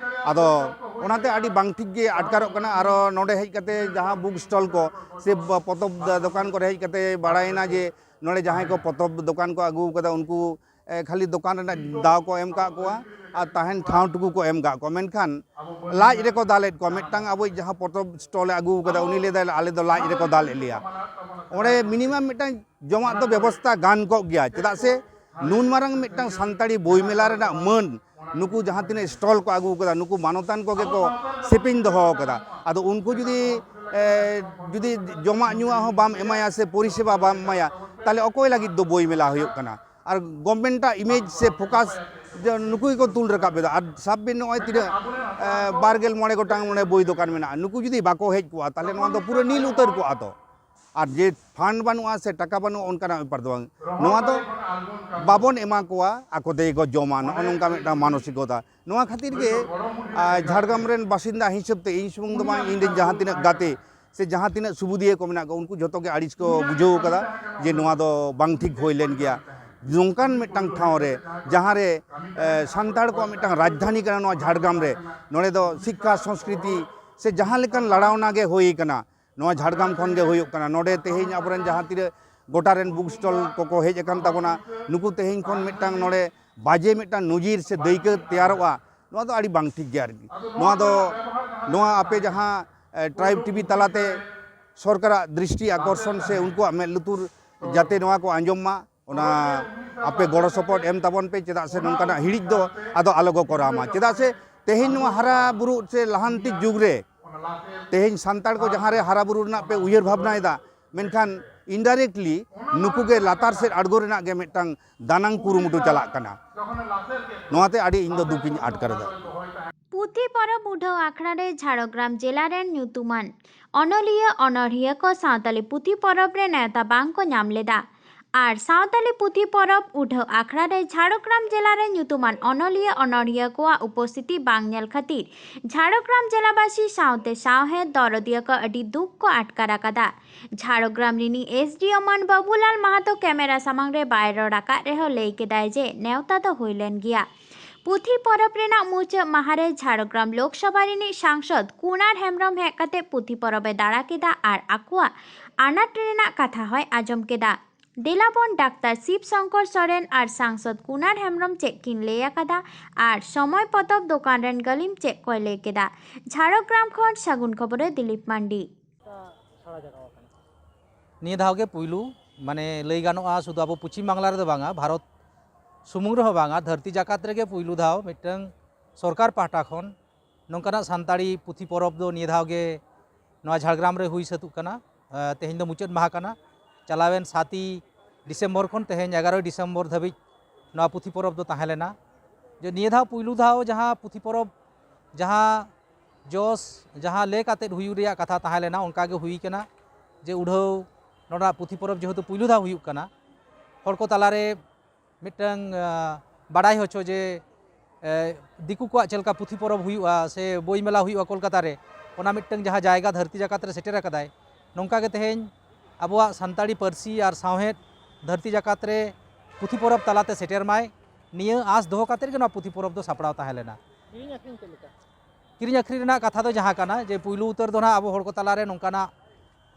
ᱟᱫᱚ ᱚᱱᱟᱛᱮ ᱟᱹᱰᱤ ᱵᱟᱝ ᱴᱷᱤᱠ ᱜᱮ ᱟᱴᱠᱟᱨᱚᱜ ᱠᱟᱱᱟ᱾ ᱟᱨᱚ ᱱᱚᱰᱮ ᱦᱮᱡ ᱠᱟᱛᱮ ᱡᱟᱦᱟᱸ ᱵᱩᱠ ᱥᱴᱚᱞ ᱠᱚ ᱥᱮ ᱵᱟ-, ᱯᱚᱛᱚᱵ ᱫᱚ-, ᱫᱚᱠᱟᱱ ᱠᱚᱨᱮ ᱦᱮᱡ ᱠᱟᱛᱮ ᱵᱟᱲᱟᱭᱮᱱᱟ ᱡᱮ ᱱᱚᱰᱮ ᱡᱟᱦᱟᱸᱭ ᱠᱚ ᱯᱚᱛᱚᱵ ᱫᱚᱠᱟᱱ ᱠᱚ ᱟᱹᱜᱩ ᱟᱠᱟᱫᱟ, ᱩᱱᱠᱩ, ᱮ, ᱠᱷᱟᱹᱞᱤ ᱫᱚᱠᱟᱱ ᱨᱮᱱᱟᱜ ᱫᱟᱣ ᱠᱚ ᱮᱢ ᱠᱟᱜ ᱠᱚᱣᱟ ᱟᱨ ᱛᱟᱦᱮᱱ ᱴᱷᱟᱶ ᱴᱩᱠᱩ ᱠᱚ ᱮᱢ ᱠᱟᱜ ᱠᱚᱣᱟ, ᱢᱮᱱᱠᱷᱟᱱ ᱞᱟᱡ ᱨᱮᱠᱚ ᱫᱟᱞᱮᱫ ᱠᱚᱣᱟ᱾ ᱢᱤᱫᱴᱟᱝ ᱟᱵᱚᱭᱤᱡ ᱡᱟᱦᱟᱸ ᱯᱚᱛᱚᱵ ᱥᱴᱚᱞᱮ ᱟᱹᱜᱩ ᱟᱠᱟᱫᱟ, ᱩᱱᱤ ᱞᱟᱹᱭ ᱫᱟᱭ, "ᱟᱞᱮ ᱫᱚ ᱞᱟᱡ ᱨᱮᱠᱚ ᱫᱟᱞᱮᱫ ᱞᱮᱭᱟ᱾" ᱚᱸᱰᱮ ᱢᱤᱱᱤᱢᱟᱢ ᱢᱤᱫᱴᱟᱝ ᱡᱚᱢᱟᱜ ᱫᱚ ᱵᱮᱵᱚᱥᱛᱟ ᱜᱟᱱ ᱠᱚᱜ ᱜᱮᱭᱟ, ᱪᱮᱫᱟᱜ ᱥᱮ ᱱᱩᱱ ᱢᱟᱨᱟᱝ ᱢᱤᱫᱴᱟᱝ ᱥᱟᱱᱛᱟᱲᱤ ᱵᱳᱭ ᱢᱮᱞᱟ ᱨᱮᱱᱟᱜ ᱢᱟᱹᱱ ᱱᱩᱠᱩ ᱡᱟᱦᱟᱸ ᱛᱤᱱᱟᱹᱜ ᱥᱴᱚᱞ ᱠᱚ ᱟᱹᱜᱩ ᱟᱠᱟᱫᱟ, ᱱᱩᱠᱩ ᱢᱟᱱᱚᱛᱟᱱ ᱠᱚᱜᱮ ᱠᱚ ᱥᱮᱯᱮᱧ ᱫᱚᱦᱚ ᱟᱠᱟᱫᱟ᱾ ᱟᱫᱚ ᱩᱱᱠᱩ ᱡᱩᱫᱤ, ᱮ, ᱡᱩᱫᱤ ᱡᱚᱢᱟᱜ ᱧᱩᱣᱟᱜ ᱦᱚᱸ ᱵᱟᱢ ᱮᱢᱟᱭᱟ ᱥᱮ ᱯᱚᱨᱤᱥᱮᱵᱟ ᱵᱟᱢ ᱮᱢᱟᱭᱟ, ᱛᱟᱦᱚᱞᱮ ᱚᱠᱚᱭ ᱞᱟᱹᱜᱤᱫ ᱫᱚ ᱵᱳᱭ ᱢᱮᱞᱟ ᱦᱩᱭᱩᱜ ᱠᱟᱱᱟ? ᱟᱨ ᱜᱚᱵᱷᱢᱮᱱᱴᱟᱜ ᱤᱢᱮᱡᱽ ᱥᱮ ᱯᱷᱳᱠᱟᱥ ᱡᱮ ᱱᱩᱠᱩ ᱜᱮᱠᱚ ᱛᱩᱞ ᱨᱟᱠᱟᱵ ᱮᱫᱟ᱾ ᱟᱨ ᱥᱟᱵ ᱵᱤᱱ, ᱱᱚᱜᱼᱚᱭ ᱛᱤᱱᱟᱹᱜ, ᱮ, ᱵᱟᱨ ᱜᱮᱞ ᱢᱚᱬᱮ ᱜᱚᱴᱟᱝ ᱱᱚᱰᱮ ᱵᱳᱭ ᱫᱚᱠᱟᱱ ᱢᱮᱱᱟᱜᱼᱟ, ᱱᱩᱠᱩ ᱡᱩᱫᱤ ᱵᱟᱠᱚ ᱦᱮᱡ ᱠᱚᱜᱼᱟ, ᱛᱟᱦᱚᱞᱮ ᱱᱚᱣᱟ ᱫᱚ ᱯᱩᱨᱟᱹ ᱱᱤᱞ ᱩᱛᱟᱹᱨ ᱠᱚᱜᱼᱟ ᱛᱚ᱾ ᱟᱨ ᱡᱮ ᱯᱷᱟᱱᱰ ᱵᱟᱹᱱᱩᱜᱼᱟ ᱥᱮ ᱴᱟᱠᱟ ᱵᱟᱹᱱᱩᱜᱼᱟ, ᱚᱱᱠᱟᱱᱟᱜ ᱵᱮᱯᱟᱨ ᱫᱚ ᱵᱟᱝ᱾ ᱱᱚᱣᱟ ᱫᱚ ᱵᱟᱵᱚᱱ ᱮᱢᱟ ᱠᱚᱣᱟ, ᱟᱠᱚ ᱛᱮᱜᱮ ᱠᱚ ᱡᱚᱢᱟ, ᱱᱚᱜᱼᱚ ᱱᱚᱝᱠᱟ ᱢᱤᱫᱴᱟᱝ ᱢᱟᱱᱚᱥᱤᱠᱚᱛᱟ᱾ ᱱᱚᱣᱟ ᱠᱷᱟᱹᱛᱤᱨ ᱜᱮ, ᱟᱨ, ᱡᱷᱟᱲᱜᱨᱟᱢ ᱨᱮᱱ ᱵᱟᱥᱤᱱᱫᱟ ᱦᱤᱥᱟᱹᱵ ᱛᱮ ᱤᱧ ᱥᱩᱢᱩᱝ ᱫᱚ ᱵᱟᱝ, ᱤᱧ ᱨᱮᱱ ᱡᱟᱦᱟᱸ ᱛᱤᱱᱟᱹᱜ ᱜᱟᱛᱮ ᱥᱮ ᱡᱟᱦᱟᱸ ᱛᱤᱱᱟᱹᱜ ᱥᱩᱵᱩᱫᱤᱭᱟᱹ ᱠᱚ ᱢᱮᱱᱟᱜ ᱠᱚᱣᱟ, ᱩᱱᱠᱩ ᱡᱷᱚᱛᱚ ᱜᱮ ᱟᱹᱲᱤᱥ ᱠᱚ ᱵᱩᱡᱷᱟᱹᱣ ᱠᱟᱫᱟ ᱡᱮ ᱱᱚᱣᱟ ᱫᱚ ᱵᱟᱝ ᱴᱷᱤᱠ ᱦᱩᱭ ᱞᱮᱱ ᱜᱮᱭᱟ᱾ ᱱᱚᱝᱠᱟᱱ ᱢᱤᱫᱴᱟᱝ ᱴᱷᱟᱶ ᱨᱮ, ᱡᱟᱦᱟᱸ ᱨᱮ, ᱮ, ᱥᱟᱱᱛᱟᱲ ᱠᱚᱣᱟᱜ ᱢᱤᱫᱴᱟᱝ ᱨᱟᱡᱽᱫᱷᱟᱱᱤ ᱠᱟᱱᱟ ᱱᱚᱣᱟ ᱡᱷᱟᱲᱜᱨᱟᱢ ᱨᱮ, ᱱᱚᱰᱮ ᱫᱚ ᱥᱤᱠᱠᱷᱟ, ᱥᱚᱝᱥᱠᱨᱤᱛᱤ ᱥᱮ ᱡᱟᱦᱟᱸ ᱞᱮᱠᱟᱱ ᱞᱟᱲᱟᱣᱱᱟ ᱜᱮ ᱦᱩᱭ ᱠᱟᱱᱟ, ᱱᱚᱣᱟ ᱡᱷᱟᱲᱜᱨᱟᱢ ᱠᱷᱚᱱ ᱜᱮ ᱦᱩᱭᱩᱜ ᱠᱟᱱᱟ᱾ ᱱᱚᱰᱮ ᱛᱮᱦᱮᱧ ᱟᱵᱚᱨᱮᱱ ᱡᱟᱦᱟᱸ ᱛᱤᱱᱟᱹᱜ ᱜᱚᱴᱟ ᱨᱮᱱ ᱵᱩᱠ ᱥᱴᱚᱞ ᱠᱚᱠᱚ ᱦᱮᱡ ᱟᱠᱟᱱ ᱛᱟᱵᱚᱱᱟ, ᱱᱩᱠᱩ ᱛᱮᱦᱮᱧ ᱠᱷᱚᱱ ᱢᱤᱫᱴᱟᱝ ᱱᱚᱰᱮ ᱵᱟᱡᱮ ᱢᱤᱫᱴᱟᱝ ᱱᱚᱡᱤᱨ ᱥᱮ ᱫᱟᱹᱭᱠᱟᱹ ᱛᱮᱭᱟᱨᱚᱜᱼᱟ, ᱱᱚᱣᱟ ᱫᱚ ᱟᱹᱰᱤ ᱵᱟᱝ ᱴᱷᱤᱠ ᱜᱮᱭᱟ ᱟᱨᱠᱤ᱾ ᱱᱚᱣᱟ ᱫᱚ, ᱱᱚᱣᱟ ᱟᱯᱮ ᱡᱟᱦᱟᱸ, ᱮ, ᱴᱨᱟᱭᱤᱵᱽ ᱴᱤᱵᱷᱤ ᱛᱟᱞᱟᱛᱮ ᱥᱚᱨᱠᱟᱨᱟᱜ ᱫᱨᱤᱥᱴᱤ ᱟᱠᱚᱨᱥᱚᱱ ᱥᱮ ᱩᱱᱠᱩᱣᱟᱜ ᱢᱮᱫ ᱞᱩᱛᱩᱨ ᱡᱟᱛᱮ ᱱᱚᱣᱟ ᱠᱚ ᱟᱸᱡᱚᱢ ᱢᱟ, ᱚᱱᱟ ᱟᱯᱮ ᱜᱚᱲᱚ ᱥᱚᱯᱚᱦᱚᱫ ᱮᱢ ᱛᱟᱵᱚᱱ ᱯᱮ, ᱪᱮᱫᱟᱜ ᱥᱮ ᱱᱚᱝᱠᱟᱱᱟᱜ ᱦᱤᱲᱤᱡ ᱫᱚ ᱟᱫᱚ ᱟᱞᱚ ᱠᱚ ᱠᱚᱨᱟᱣ ᱢᱟ᱾ ᱪᱮᱫᱟᱜ ᱥᱮ ᱛᱮᱦᱮᱧ ᱱᱚᱣᱟ ᱦᱟᱨᱟ ᱵᱩᱨᱩ ᱥᱮ ᱞᱟᱦᱟᱱᱛᱤ ᱡᱩᱜᱽ ᱨᱮ ᱛᱮᱦᱮᱧ ᱥᱟᱱᱛᱟᱲ ᱠᱚ ᱡᱟᱦᱟᱸ ᱨᱮ ᱦᱟᱨᱟ ᱵᱩᱨᱩ ᱨᱮᱱᱟᱜ ᱯᱮ ᱩᱭᱦᱟᱹᱨ ᱵᱷᱟᱵᱽᱱᱟᱭᱮᱫᱟ, ᱢᱮᱱᱠᱷᱟᱱ indirectly ᱱᱩᱠᱩ ᱜᱮ ᱞᱟᱛᱟᱨ ᱥᱮᱫ ᱟᱬᱜᱚ ᱨᱮᱱᱟᱜ ᱜᱮ ᱢᱤᱫᱴᱟᱝ ᱫᱟᱱᱟᱝ ᱠᱩᱨᱩᱢᱩᱴᱩ ᱪᱟᱞᱟᱜ ᱠᱟᱱᱟ᱾ ᱱᱚᱣᱟᱛᱮ ᱟᱹᱰᱤ ᱤᱧ ᱫᱚ ᱫᱩᱠᱤᱧ ᱟᱴᱠᱟᱨ ᱮᱫᱟ᱾ ᱯᱩᱛᱷᱤ ᱯᱚᱨᱚᱵᱽ ᱩᱰᱷᱟᱹᱣ ᱟᱠᱷᱲᱟ ᱨᱮ ᱡᱷᱟᱲᱜᱨᱟᱢ ᱡᱮᱞᱟ ᱨᱮᱱ ᱧᱩᱛᱩᱢᱟᱱ ᱚᱱᱚᱞᱤᱭᱟᱹ ᱚᱱᱚᱲᱦᱤᱭᱟᱹ ᱠᱚ ᱥᱟᱶᱛᱟᱞᱤ ᱯᱩᱛᱷᱤ ᱯᱚᱨᱚᱵᱽ ᱨᱮ ᱱᱮᱣᱛᱟ ᱵᱟᱝ ᱠᱚ ᱧᱟᱢ ᱞᱮᱫᱟ᱾ ᱟᱨ ᱥᱟᱶᱛᱟᱞᱤ ᱯᱩᱛᱷᱤ ᱯᱚᱨᱚᱵᱽ ᱩᱰᱷᱟᱹᱣ ᱟᱠᱷᱲᱟ ᱨᱮ ᱡᱷᱟᱲᱜᱨᱟᱢ ᱡᱮᱞᱟ ᱨᱮ ᱧᱩᱛᱩᱢᱟᱱ ᱚᱱᱚᱞᱤᱭᱟᱹ ᱚᱱᱚᱲᱦᱤᱭᱟᱹ ᱠᱚᱣᱟᱜ ᱩᱯᱚᱥᱛᱷᱤᱛᱤ ᱵᱟᱝ ᱧᱮᱞ ᱠᱷᱟᱹᱛᱤᱨ ᱡᱷᱟᱲᱜᱨᱟᱢ ᱡᱮᱞᱟᱵᱟᱥᱤ ᱥᱟᱶᱛᱮ ᱥᱟᱶᱦᱮᱫ ᱫᱚᱨᱚᱫᱤᱭᱟᱹ ᱠᱚ ᱟᱹᱰᱤ ᱫᱩᱠ ᱠᱚ ᱟᱴᱠᱟᱨ ᱟᱠᱟᱫᱟ᱾ ᱡᱷᱟᱲᱜᱨᱟᱢ ᱨᱤᱱᱤᱡ ᱮᱥ ᱰᱤ ᱳ ᱢᱟᱹᱱ ᱵᱟᱹᱵᱩᱞᱟᱞ ᱢᱟᱦᱟᱛᱚ ᱠᱮᱢᱮᱨᱟ ᱥᱟᱢᱟᱝ ᱨᱮ ᱵᱟᱭ ᱨᱚᱲ ᱟᱠᱟᱫ ᱨᱮᱦᱚᱸ ᱞᱟᱹᱭ ᱠᱮᱫᱟᱭ ᱡᱮ ᱱᱮᱣᱛᱟ ᱫᱚ ᱦᱩᱭ ᱞᱮᱱ ᱜᱮᱭᱟ᱾ ᱯᱩᱛᱷᱤ ᱯᱚᱨᱚᱵᱽ ᱨᱮᱱᱟᱜ ᱢᱩᱪᱟᱹᱫ ᱢᱟᱦᱟ ᱨᱮ ᱡᱷᱟᱲᱜᱨᱟᱢ ᱞᱳᱠᱥᱚᱵᱷᱟ ᱨᱤᱱᱤᱡ ᱥᱟᱝᱥᱚᱫ ᱠᱩᱱᱟᱨ ᱦᱮᱢᱵᱽᱨᱚᱢ ᱦᱮᱡ ᱠᱟᱛᱮ ᱯᱩᱛᱷᱤ ᱯᱚᱨᱚᱵᱽ ᱮ ᱫᱟᱬᱟ ᱠᱮᱫᱟ ᱟᱨ ᱟᱠᱚᱣᱟᱜ ᱟᱱᱟᱴ ᱨᱮᱱᱟᱜ ᱠᱟᱛᱷᱟ ᱦᱚᱸᱭ ᱟᱸᱡᱚᱢ ᱠᱮᱫᱟ᱾ ᱫᱮᱞᱟᱵᱚᱱ ᱰᱟᱠᱛᱟᱨ ᱥᱤᱵ ᱥᱚᱝᱠᱚᱨ ᱥᱚᱨᱮᱱ ᱟᱨ ᱥᱟᱝᱥᱚᱫ ᱠᱩᱱᱟᱨ ᱦᱮᱢᱵᱽᱨᱚᱢ ᱪᱮᱫ ᱠᱤᱱ ᱞᱟᱹᱭ ᱟᱠᱟᱫᱟ ᱟᱨ ᱥᱚᱢᱚᱭ ᱯᱚᱛᱚᱵ ᱫᱚᱠᱟᱱ ᱨᱮᱱ ᱜᱟᱹᱞᱤᱢ ᱪᱮᱫ ᱠᱚᱭ ᱞᱟᱹᱭ ᱠᱮᱫᱟ᱾ ᱡᱷᱟᱲᱜᱨᱟᱢ ᱠᱷᱚᱱ ᱥᱟᱹᱜᱩᱱ ᱠᱷᱚᱵᱚᱨ ᱨᱮ ᱫᱤᱞᱤᱯ ᱢᱟᱱᱰᱤ᱾ ᱱᱤᱭᱟᱹ ᱫᱷᱟᱣ ᱜᱮ ᱯᱩᱭᱞᱩ, ᱢᱟᱱᱮ ᱞᱟᱹᱭ ᱜᱟᱱᱚᱜᱼᱟ ᱥᱩᱫᱷᱩ ᱟᱵᱚ ᱯᱚᱪᱷᱤᱢ ᱵᱟᱝᱞᱟ ᱨᱮᱫᱚ ᱵᱟᱝᱟ, ᱵᱷᱟᱨᱚᱛ ᱥᱩᱢᱩᱝ ᱨᱮᱦᱚᱸ ᱵᱟᱝᱟ, ᱫᱷᱟᱹᱨᱛᱤ ᱡᱟᱠᱟᱛ ᱨᱮᱜᱮ ᱯᱩᱭᱞᱩ ᱫᱷᱟᱣ ᱢᱤᱫᱴᱟᱝ ᱥᱚᱨᱠᱟᱨ ᱯᱟᱦᱴᱟ ᱠᱷᱚᱱ ᱱᱚᱝᱠᱟᱱᱟᱜ ᱥᱟᱱᱛᱟᱲᱤ ᱯᱩᱛᱷᱤ ᱯᱚᱨᱚᱵᱽ ᱫᱚ ᱱᱤᱭᱟᱹ ᱫᱷᱟᱣ ᱜᱮ ᱱᱚᱣᱟ ᱡᱷᱟᱲᱜᱨᱟᱢ ᱨᱮ ᱦᱩᱭ ᱥᱟᱹᱛᱩᱜ ᱠᱟᱱᱟ᱾ ᱟᱸ, ᱛᱮᱦᱮᱧ ᱫᱚ ᱢᱩᱪᱟᱹᱫ ᱢᱟᱦᱟ ᱠᱟᱱᱟ᱾ ᱪᱟᱞᱟᱣᱮᱱ ᱥᱟᱛ ᱰᱤᱥᱮᱢᱵᱚᱨ ᱠᱷᱚᱱ ᱛᱮᱦᱮᱧ ᱮᱜᱟᱨᱚ ᱰᱤᱥᱮᱢᱵᱚᱨ ᱫᱷᱟᱹᱵᱤᱡ ᱱᱚᱣᱟ ᱯᱩᱛᱷᱤ ᱯᱚᱨᱚᱵᱽ ᱫᱚ ᱛᱟᱦᱮᱸ ᱞᱮᱱᱟ᱾ ᱡᱮ ᱱᱤᱭᱟᱹ ᱫᱷᱟᱣ ᱯᱩᱭᱞᱩ ᱫᱷᱟᱣ ᱡᱟᱦᱟᱸ ᱯᱩᱛᱷᱤ ᱯᱚᱨᱚᱵᱽ, ᱡᱟᱦᱟᱸ ᱡᱚᱥ, ᱡᱟᱦᱟᱸ ᱞᱟᱹᱭ ᱠᱟᱛᱮᱫ ᱦᱩᱭᱩᱜ ᱨᱮᱭᱟᱜ ᱠᱟᱛᱷᱟ ᱛᱟᱦᱮᱸ ᱞᱮᱱᱟ, ᱚᱱᱠᱟ ᱜᱮ ᱦᱩᱭ ᱠᱟᱱᱟ᱾ ᱡᱮ ᱩᱰᱷᱟᱹᱣ ᱱᱚᱰᱮᱱᱟᱜ ᱯᱩᱛᱷᱤ ᱯᱚᱨᱚᱵᱽ ᱡᱮᱦᱮᱛᱩ ᱯᱩᱭᱞᱩ ᱫᱷᱟᱣ ᱦᱩᱭᱩᱜ ᱠᱟᱱᱟ, ᱦᱚᱲ ᱠᱚ ᱛᱟᱞᱟᱨᱮ ᱢᱤᱫᱴᱟᱝ, ᱟᱸ, ᱵᱟᱰᱟᱭ ᱦᱚᱪᱚ ᱡᱮ, ᱮ, ᱫᱤᱠᱩ ᱠᱚᱣᱟᱜ ᱪᱮᱫ ᱞᱮᱠᱟ ᱯᱩᱛᱷᱤ ᱯᱚᱨᱚᱵᱽ ᱦᱩᱭᱩᱜᱼᱟ ᱥᱮ ᱵᱳᱭ ᱢᱮᱞᱟ ᱦᱩᱭᱩᱜᱼᱟ ᱠᱳᱞᱠᱟᱛᱟ ᱨᱮ, ᱚᱱᱟ ᱢᱤᱫᱴᱟᱝ ᱡᱟᱦᱟᱸ ᱡᱟᱭᱜᱟ ᱫᱷᱟᱹᱨᱛᱤ ᱡᱟᱠᱟᱛ ᱨᱮ ᱥᱮᱴᱮᱨ ᱟᱠᱟᱫᱟᱭ, ᱱᱚᱝᱠᱟ ᱜᱮ ᱛᱮᱦᱮᱧ ᱟᱵᱚᱣᱟᱜ ᱥᱟᱱᱛᱟᱲᱤ ᱯᱟᱹᱨᱥᱤ ᱟᱨ ᱥᱟᱶᱦᱮᱫ ᱫᱷᱟᱹᱨᱛᱤ ᱡᱟᱠᱟᱛ ᱨᱮ ᱯᱩᱛᱷᱤ ᱯᱚᱨᱚᱵᱽ ᱛᱟᱞᱟᱛᱮ ᱥᱮᱴᱮᱨ ᱢᱟᱭ, ᱱᱤᱭᱟᱹ ᱟᱸᱥ ᱫᱚᱦᱚ ᱠᱟᱛᱮᱫ ᱜᱮ ᱱᱚᱣᱟ ᱯᱩᱛᱷᱤ ᱯᱚᱨᱚᱵᱽ ᱫᱚ ᱥᱟᱯᱲᱟᱣ ᱛᱟᱦᱮᱸ ᱞᱮᱱᱟ᱾ ᱠᱤᱨᱤᱧ ᱟᱹᱠᱷᱨᱤᱧ ᱪᱮᱫ ᱞᱮᱠᱟ? ᱠᱤᱨᱤᱧ ᱟᱹᱠᱷᱨᱤᱧ ᱨᱮᱱᱟᱜ ᱠᱟᱛᱷᱟ ᱫᱚ ᱡᱟᱦᱟᱸ ᱠᱟᱱᱟ ᱡᱮ ᱯᱩᱭᱞᱩ ᱩᱛᱟᱹᱨ ᱫᱚ ᱱᱟᱦᱟᱜ ᱟᱵᱚ ᱦᱚᱲ ᱠᱚ ᱛᱟᱞᱟᱨᱮ ᱱᱚᱝᱠᱟᱱᱟᱜ,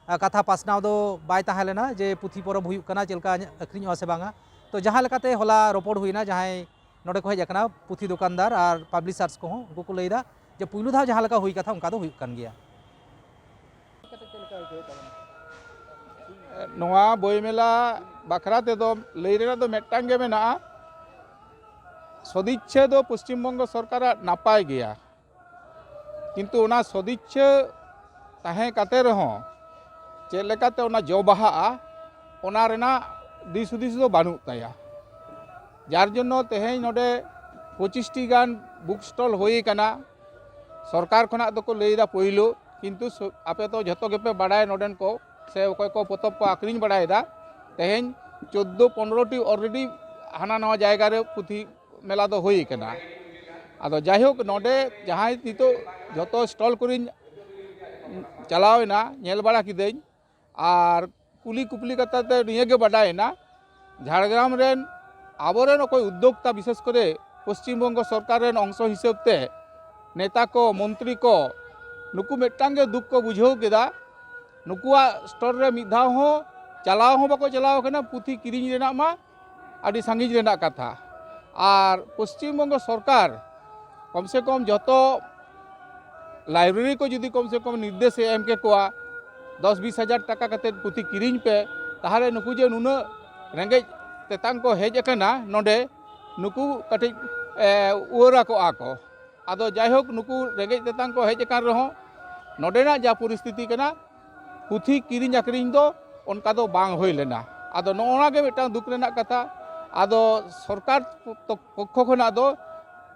ᱟ, ᱠᱟᱛᱷᱟ ᱯᱟᱥᱱᱟᱣ ᱫᱚ ᱵᱟᱭ ᱛᱟᱦᱮᱸ ᱞᱮᱱᱟ ᱡᱮ ᱯᱩᱛᱷᱤ ᱯᱚᱨᱚᱵᱽ ᱦᱩᱭᱩᱜ ᱠᱟᱱᱟ, ᱪᱮᱫ ᱞᱮᱠᱟ ᱟᱹᱠᱷᱨᱤᱧᱚᱜᱼᱟ ᱥᱮ ᱵᱟᱝᱟ᱾ ᱛᱚ ᱡᱟᱦᱟᱸ ᱞᱮᱠᱟᱛᱮ ᱦᱚᱞᱟ ᱨᱚᱯᱚᱲ ᱦᱩᱭᱱᱟ, ᱡᱟᱦᱟᱸᱭ ᱱᱚᱰᱮ ᱠᱚ ᱦᱮᱡ ᱟᱠᱟᱱᱟ ᱯᱩᱛᱷᱤ ᱫᱚᱠᱟᱱᱫᱟᱨ ᱟᱨ ᱯᱟᱵᱽᱞᱤᱥᱟᱨᱥ ᱠᱚᱦᱚᱸ, ᱩᱱᱠᱩ ᱠᱚ ᱞᱟᱹᱭᱫᱟ ᱡᱮ ᱯᱩᱭᱞᱩ ᱫᱷᱟᱣ ᱡᱟᱦᱟᱸ ᱞᱮᱠᱟ ᱦᱩᱭ ᱠᱟᱛᱷᱟ ᱚᱱᱠᱟ ᱫᱚ ᱦᱩᱭᱩᱜ ᱠᱟᱱ ᱜᱮᱭᱟ᱾ ᱱᱚᱣᱟ ᱵᱳᱭ ᱢᱮᱞᱟ ᱵᱟᱠᱷᱨᱟ ᱛᱮᱫᱚ ᱞᱟᱹᱭ ᱨᱮᱱᱟᱜ ᱫᱚ ᱢᱤᱫᱴᱟᱝ ᱜᱮ ᱢᱮᱱᱟᱜᱼᱟ, ᱥᱚᱫᱤᱪᱪᱷᱟᱹ ᱫᱚ ᱯᱚᱥᱪᱤᱢ ᱵᱚᱝᱜᱚ ᱥᱚᱨᱠᱟᱨᱟᱜ ᱱᱟᱯᱟᱭ ᱜᱮᱭᱟ, ᱠᱤᱱᱛᱩ ᱚᱱᱟ ᱥᱚᱫᱤᱪᱪᱷᱟᱹ ᱛᱟᱦᱮᱸ ᱠᱟᱛᱮ ᱨᱮᱦᱚᱸ ᱪᱮᱫ ᱞᱮᱠᱟᱛᱮ ᱚᱱᱟ ᱡᱚ ᱵᱟᱦᱟᱜᱼᱟ, ᱚᱱᱟ ᱨᱮᱱᱟᱜ ᱫᱤᱥ ᱦᱩᱫᱤᱥ ᱫᱚ ᱵᱟᱹᱱᱩᱜ ᱛᱟᱭᱟ᱾ ᱡᱟᱨ ᱡᱚᱱᱱᱚ ᱛᱮᱦᱮᱧ ᱱᱚᱰᱮ ᱯᱚᱸᱪᱤᱥ ᱴᱤ ᱜᱟᱱ ᱵᱩᱠ ᱥᱴᱚᱞ ᱦᱩᱭ ᱟᱠᱟᱱᱟ᱾ ᱥᱚᱨᱠᱟᱨ ᱠᱷᱚᱱᱟᱜ ᱫᱚᱠᱚ ᱞᱟᱹᱭᱫᱟ ᱯᱳᱭᱞᱳ, ᱠᱤᱱᱛᱩ ᱥᱚ-, ᱟᱯᱮ ᱛᱚ ᱡᱷᱚᱛᱚ ᱜᱮᱯᱮ ᱵᱟᱲᱟᱭᱟ, ᱱᱚᱰᱮᱱ ᱠᱚ ᱥᱮ ᱚᱠᱚᱭ ᱠᱚ ᱯᱚᱛᱚᱵ ᱠᱚ ᱟᱹᱠᱷᱨᱤᱧ ᱵᱟᱲᱟᱭᱮᱫᱟ, ᱛᱮᱦᱮᱧ ᱪᱳᱫᱽᱫᱳ ᱯᱚᱱᱨᱚ ᱴᱤ already ᱦᱟᱱᱟ ᱱᱟᱣᱟ ᱡᱟᱭᱜᱟ ᱨᱮ ᱯᱩᱛᱷᱤ ᱢᱮᱞᱟ ᱫᱚ ᱦᱩᱭ ᱟᱠᱟᱱᱟ᱾ ᱟᱫᱚ ᱡᱟᱭᱦᱳᱠ, ᱱᱚᱰᱮ ᱡᱟᱦᱟᱸᱭ ᱱᱤᱛᱚᱜ ᱡᱷᱚᱛᱚ ᱥᱴᱚᱞ ᱠᱚᱨᱮᱧ ᱪᱟᱞᱟᱣ ᱮᱱᱟ, ᱧᱮᱞ ᱵᱟᱲᱟ ᱠᱤᱫᱟᱹᱧ, ᱟᱨ ᱠᱩᱞᱤ ᱠᱩᱯᱞᱤ ᱠᱟᱛᱷᱟ ᱛᱮ ᱱᱤᱭᱟᱹ ᱜᱮ ᱵᱟᱰᱟᱭᱮᱱᱟ, ᱡᱷᱟᱲᱜᱨᱟᱢ ᱨᱮᱱ ᱟᱵᱚᱨᱮᱱ ᱚᱠᱚᱭ ᱩᱫᱽᱫᱳᱠᱛᱟ, ᱵᱤᱥᱮᱥ ᱠᱚᱨᱮ ᱯᱚᱥᱪᱤᱢ ᱵᱚᱝᱜᱚ ᱥᱚᱨᱠᱟᱨ ᱨᱮᱱ ᱚᱝᱥᱚ ᱦᱤᱥᱟᱹᱵ ᱛᱮ ᱱᱮᱛᱟ ᱠᱚ, ᱢᱚᱱᱛᱨᱤ ᱠᱚ, ᱱᱩᱠᱩ ᱢᱤᱫᱴᱟᱝ ᱜᱮ ᱫᱩᱠ ᱠᱚ ᱵᱩᱡᱷᱟᱹᱣ ᱠᱮᱫᱟ, ᱱᱩᱠᱩᱣᱟᱜ ᱥᱴᱚᱞ ᱨᱮ ᱢᱤᱫ ᱫᱷᱟᱣ ᱦᱚᱸ ᱪᱟᱞᱟᱣ ᱦᱚᱸ ᱵᱟᱠᱚ ᱪᱟᱞᱟᱣ ᱠᱟᱱᱟ, ᱯᱩᱛᱷᱤ ᱠᱤᱨᱤᱧ ᱨᱮᱱᱟᱜ ᱢᱟ ᱟᱹᱰᱤ ᱥᱟᱺᱜᱤᱧ ᱨᱮᱱᱟᱜ ᱠᱟᱛᱷᱟ᱾ ᱟᱨ ᱯᱚᱥᱪᱤᱢ ᱵᱚᱝᱜᱚ ᱥᱚᱨᱠᱟᱨ ᱠᱚᱢ ᱥᱮ ᱠᱚᱢ ᱡᱚᱛᱚ ᱞᱟᱭᱵᱨᱮᱨᱤ ᱠᱚ ᱡᱩᱫᱤ ᱠᱚᱢ ᱥᱮ ᱠᱚᱢ ᱱᱤᱨᱫᱮᱥ ᱮ ᱮᱢ ᱠᱮᱠᱚᱣᱟ, ᱫᱚᱥ ᱵᱤᱥ ᱦᱟᱡᱟᱨ ᱴᱟᱠᱟ ᱠᱟᱛᱮᱫ ᱯᱩᱛᱷᱤ ᱠᱤᱨᱤᱧ ᱯᱮ, ᱛᱟᱦᱚᱞᱮ ᱱᱩᱠᱩ ᱡᱮ ᱱᱩᱱᱟᱹᱜ ᱨᱮᱸᱜᱮᱡ ᱛᱮᱛᱟᱝ ᱠᱚ ᱦᱮᱡ ᱟᱠᱟᱱᱟ ᱱᱚᱰᱮ, ᱱᱩᱠᱩ ᱠᱟᱹᱴᱤᱡ, ᱮ, ᱩᱣᱟᱹᱨᱟ ᱠᱚᱜᱼᱟ ᱠᱚ᱾ ᱟᱫᱚ ᱡᱟᱭᱦᱳᱠ, ᱱᱩᱠᱩ ᱨᱮᱸᱜᱮᱡ ᱛᱮᱛᱟᱝ ᱠᱚ ᱦᱮᱡ ᱟᱠᱟᱱ ᱨᱮᱦᱚᱸ, ᱱᱚᱰᱮᱱᱟᱜ ᱡᱟ ᱯᱚᱨᱤᱥᱛᱷᱤᱛᱤ ᱠᱟᱱᱟ, ᱯᱩᱛᱷᱤ ᱠᱤᱨᱤᱧ ᱟᱹᱠᱷᱨᱤᱧ ᱫᱚ ᱚᱱᱠᱟ ᱫᱚ ᱵᱟᱝ ᱦᱩᱭ ᱞᱮᱱᱟ᱾ ᱟᱫᱚ ᱱᱚᱜᱼᱚ ᱱᱚᱣᱟ ᱜᱮ ᱢᱤᱫᱴᱟᱝ ᱫᱩᱠ ᱨᱮᱱᱟᱜ ᱠᱟᱛᱷᱟ᱾ ᱟᱫᱚ ᱥᱚᱨᱠᱟᱨ ᱯᱚᱠᱠᱷᱚ ᱠᱷᱚᱱᱟᱜ ᱫᱚ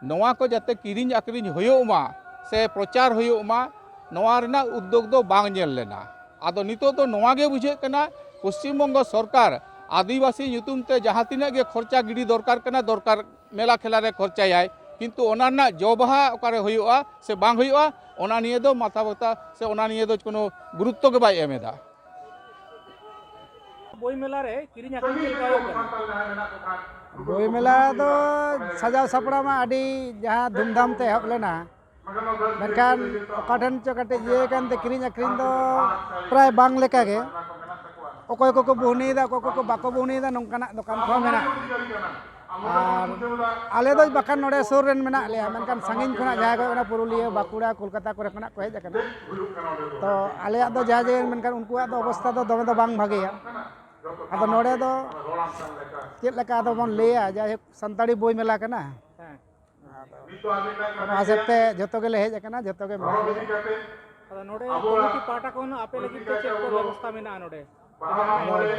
ᱱᱚᱣᱟ ᱠᱚ ᱡᱟᱛᱮ ᱠᱤᱨᱤᱧ ᱟᱹᱠᱷᱨᱤᱧ ᱦᱩᱭᱩᱜ ᱢᱟ ᱥᱮ ᱯᱨᱚᱪᱟᱨ ᱦᱩᱭᱩᱜ ᱢᱟ, ᱱᱚᱣᱟ ᱨᱮᱱᱟᱜ ᱩᱫᱽᱫᱳᱜᱽ ᱫᱚ ᱵᱟᱝ ᱧᱮᱞ ᱞᱮᱱᱟ᱾ ᱟᱫᱚ ᱱᱤᱛᱚᱜ ᱫᱚ ᱱᱚᱣᱟ ᱜᱮ ᱵᱩᱡᱷᱟᱹᱜ ᱠᱟᱱᱟ, ᱯᱚᱥᱪᱤᱢ ᱵᱚᱝᱜᱚ ᱥᱚᱨᱠᱟᱨ ᱟᱹᱫᱤᱵᱟᱹᱥᱤ ᱧᱩᱛᱩᱢ ᱛᱮ ᱡᱟᱦᱟᱸ ᱛᱤᱱᱟᱹᱜ ᱜᱮ ᱠᱷᱚᱨᱪᱟ ᱜᱤᱰᱤ ᱫᱚᱨᱠᱟᱨ ᱠᱟᱱᱟ, ᱫᱚᱨᱠᱟᱨ ᱢᱮᱞᱟ ᱠᱷᱮᱞᱟ ᱨᱮ ᱠᱷᱚᱨᱪᱟᱭᱟᱭ, ᱠᱤᱱᱛᱩ ᱚᱱᱟ ᱨᱮᱱᱟᱜ ᱡᱚ ᱵᱟᱦᱟ ᱚᱠᱟᱨᱮ ᱦᱩᱭᱩᱜᱼᱟ ᱥᱮ ᱵᱟᱝ ᱦᱩᱭᱩᱜᱼᱟ, ᱚᱱᱟ ᱱᱤᱭᱮ ᱫᱚ ᱢᱟᱛᱷᱟ ᱵᱟᱛᱟ ᱥᱮ ᱚᱱᱟ ᱱᱤᱭᱮ ᱫᱚ ᱠᱳᱱᱳ ᱜᱩᱨᱩᱛᱛᱚ ᱜᱮ ᱵᱟᱭ ᱮᱢ ᱮᱫᱟ᱾ ᱵᱳᱭ ᱢᱮᱞᱟ ᱨᱮ ᱠᱤᱨᱤᱧ ᱟᱹᱠᱷᱨᱤᱧ ᱪᱮᱫ ᱞᱮᱠᱟ ᱦᱩᱭᱩᱜ ᱠᱟᱱᱟ? ᱵᱳᱭ ᱢᱮᱞᱟ ᱫᱚ ᱥᱟᱡᱟᱣ ᱥᱟᱯᱲᱟᱣ ᱢᱟ ᱟᱹᱰᱤ ᱡᱟᱦᱟᱸ ᱫᱷᱩᱢᱫᱷᱟᱢ ᱛᱮ ᱮᱦᱚᱵ ᱞᱮᱱᱟ, ᱢᱮᱱᱠᱷᱟᱱ ᱚᱠᱟ ᱴᱷᱮᱱ ᱪᱚ ᱠᱟᱹᱴᱤᱡ ᱤᱭᱟᱹ ᱠᱟᱱᱛᱮ ᱠᱤᱨᱤᱧ ᱟᱹᱠᱷᱨᱤᱧ ᱫᱚ ᱯᱨᱟᱭ ᱵᱟᱝ ᱞᱮᱠᱟᱜᱮ᱾ ᱚᱠᱚᱭ ᱠᱚᱠᱚ ᱵᱩᱦᱱᱤᱭᱮᱫᱟ, ᱚᱠᱚᱭ ᱠᱚᱠᱚ ᱵᱟᱠᱚ ᱵᱩᱦᱱᱤᱭᱮᱫᱟ, ᱱᱚᱝᱠᱟᱱᱟᱜ ᱫᱚᱠᱟᱱ ᱠᱚᱦᱚᱸ ᱢᱮᱱᱟᱜᱼᱟ᱾ ᱟᱨ ᱟᱞᱮ ᱫᱚ ᱵᱟᱠᱷᱟᱱ ᱱᱚᱰᱮ ᱥᱩᱨ ᱨᱮᱱ ᱢᱮᱱᱟᱜ ᱞᱮᱭᱟ, ᱢᱮᱱᱠᱷᱟᱱ ᱥᱟᱺᱜᱤᱧ ᱠᱷᱚᱱᱟᱜ ᱡᱟᱦᱟᱸᱭ ᱠᱚ ᱦᱩᱭᱩᱜ ᱠᱟᱱᱟ ᱯᱩᱨᱩᱞᱤᱭᱟᱹ, ᱵᱟᱸᱠᱩᱲᱟ, ᱠᱳᱞᱠᱟᱛᱟ ᱠᱚᱨᱮ ᱠᱷᱚᱱᱟᱜ ᱠᱚ ᱦᱮᱡ ᱟᱠᱟᱱᱟ᱾ ᱛᱚ ᱟᱞᱮᱭᱟᱜ ᱫᱚ ᱡᱟᱦᱟᱸ ᱡᱮ, ᱢᱮᱱᱠᱷᱟᱱ ᱩᱱᱠᱩᱣᱟᱜ ᱫᱚ ᱚᱵᱚᱥᱛᱷᱟ ᱫᱚ ᱫᱚᱢᱮ ᱫᱚ ᱵᱟᱝ ᱵᱷᱟᱜᱮᱭᱟ᱾ ᱟᱫᱚ ᱱᱚᱰᱮ ᱫᱚ ᱪᱮᱫ ᱞᱮᱠᱟ ᱟᱫᱚ ᱵᱚᱱ ᱞᱟᱹᱭᱟ, ᱡᱟᱭᱦᱳᱠ ᱥᱟᱱᱛᱟᱲᱤ ᱵᱳᱭ ᱢᱮᱞᱟ ᱠᱟᱱᱟ᱾ ᱦᱮᱸ᱾ ᱟᱫᱚ ᱚᱱᱟ ᱦᱤᱥᱟᱹᱵ ᱛᱮ ᱡᱷᱚᱛᱚ ᱜᱮᱞᱮ ᱦᱮᱡ ᱟᱠᱟᱱᱟ, ᱡᱷᱚᱛᱚ ᱜᱮ ᱢᱮᱱᱟᱜ ᱞᱮᱭᱟ᱾ ᱟᱫᱚ ᱱᱚᱰᱮ ᱠᱚᱢᱤᱴᱤ ᱯᱟᱦᱴᱟ ᱠᱷᱚᱱ ᱟᱯᱮ ᱞᱟᱹᱜᱤᱫ ᱛᱮ ᱪᱮᱫ ᱠᱚ ᱵᱮᱵᱚᱥᱛᱷᱟ ᱢᱮᱱᱟᱜᱼᱟ ᱱᱚᱰᱮ?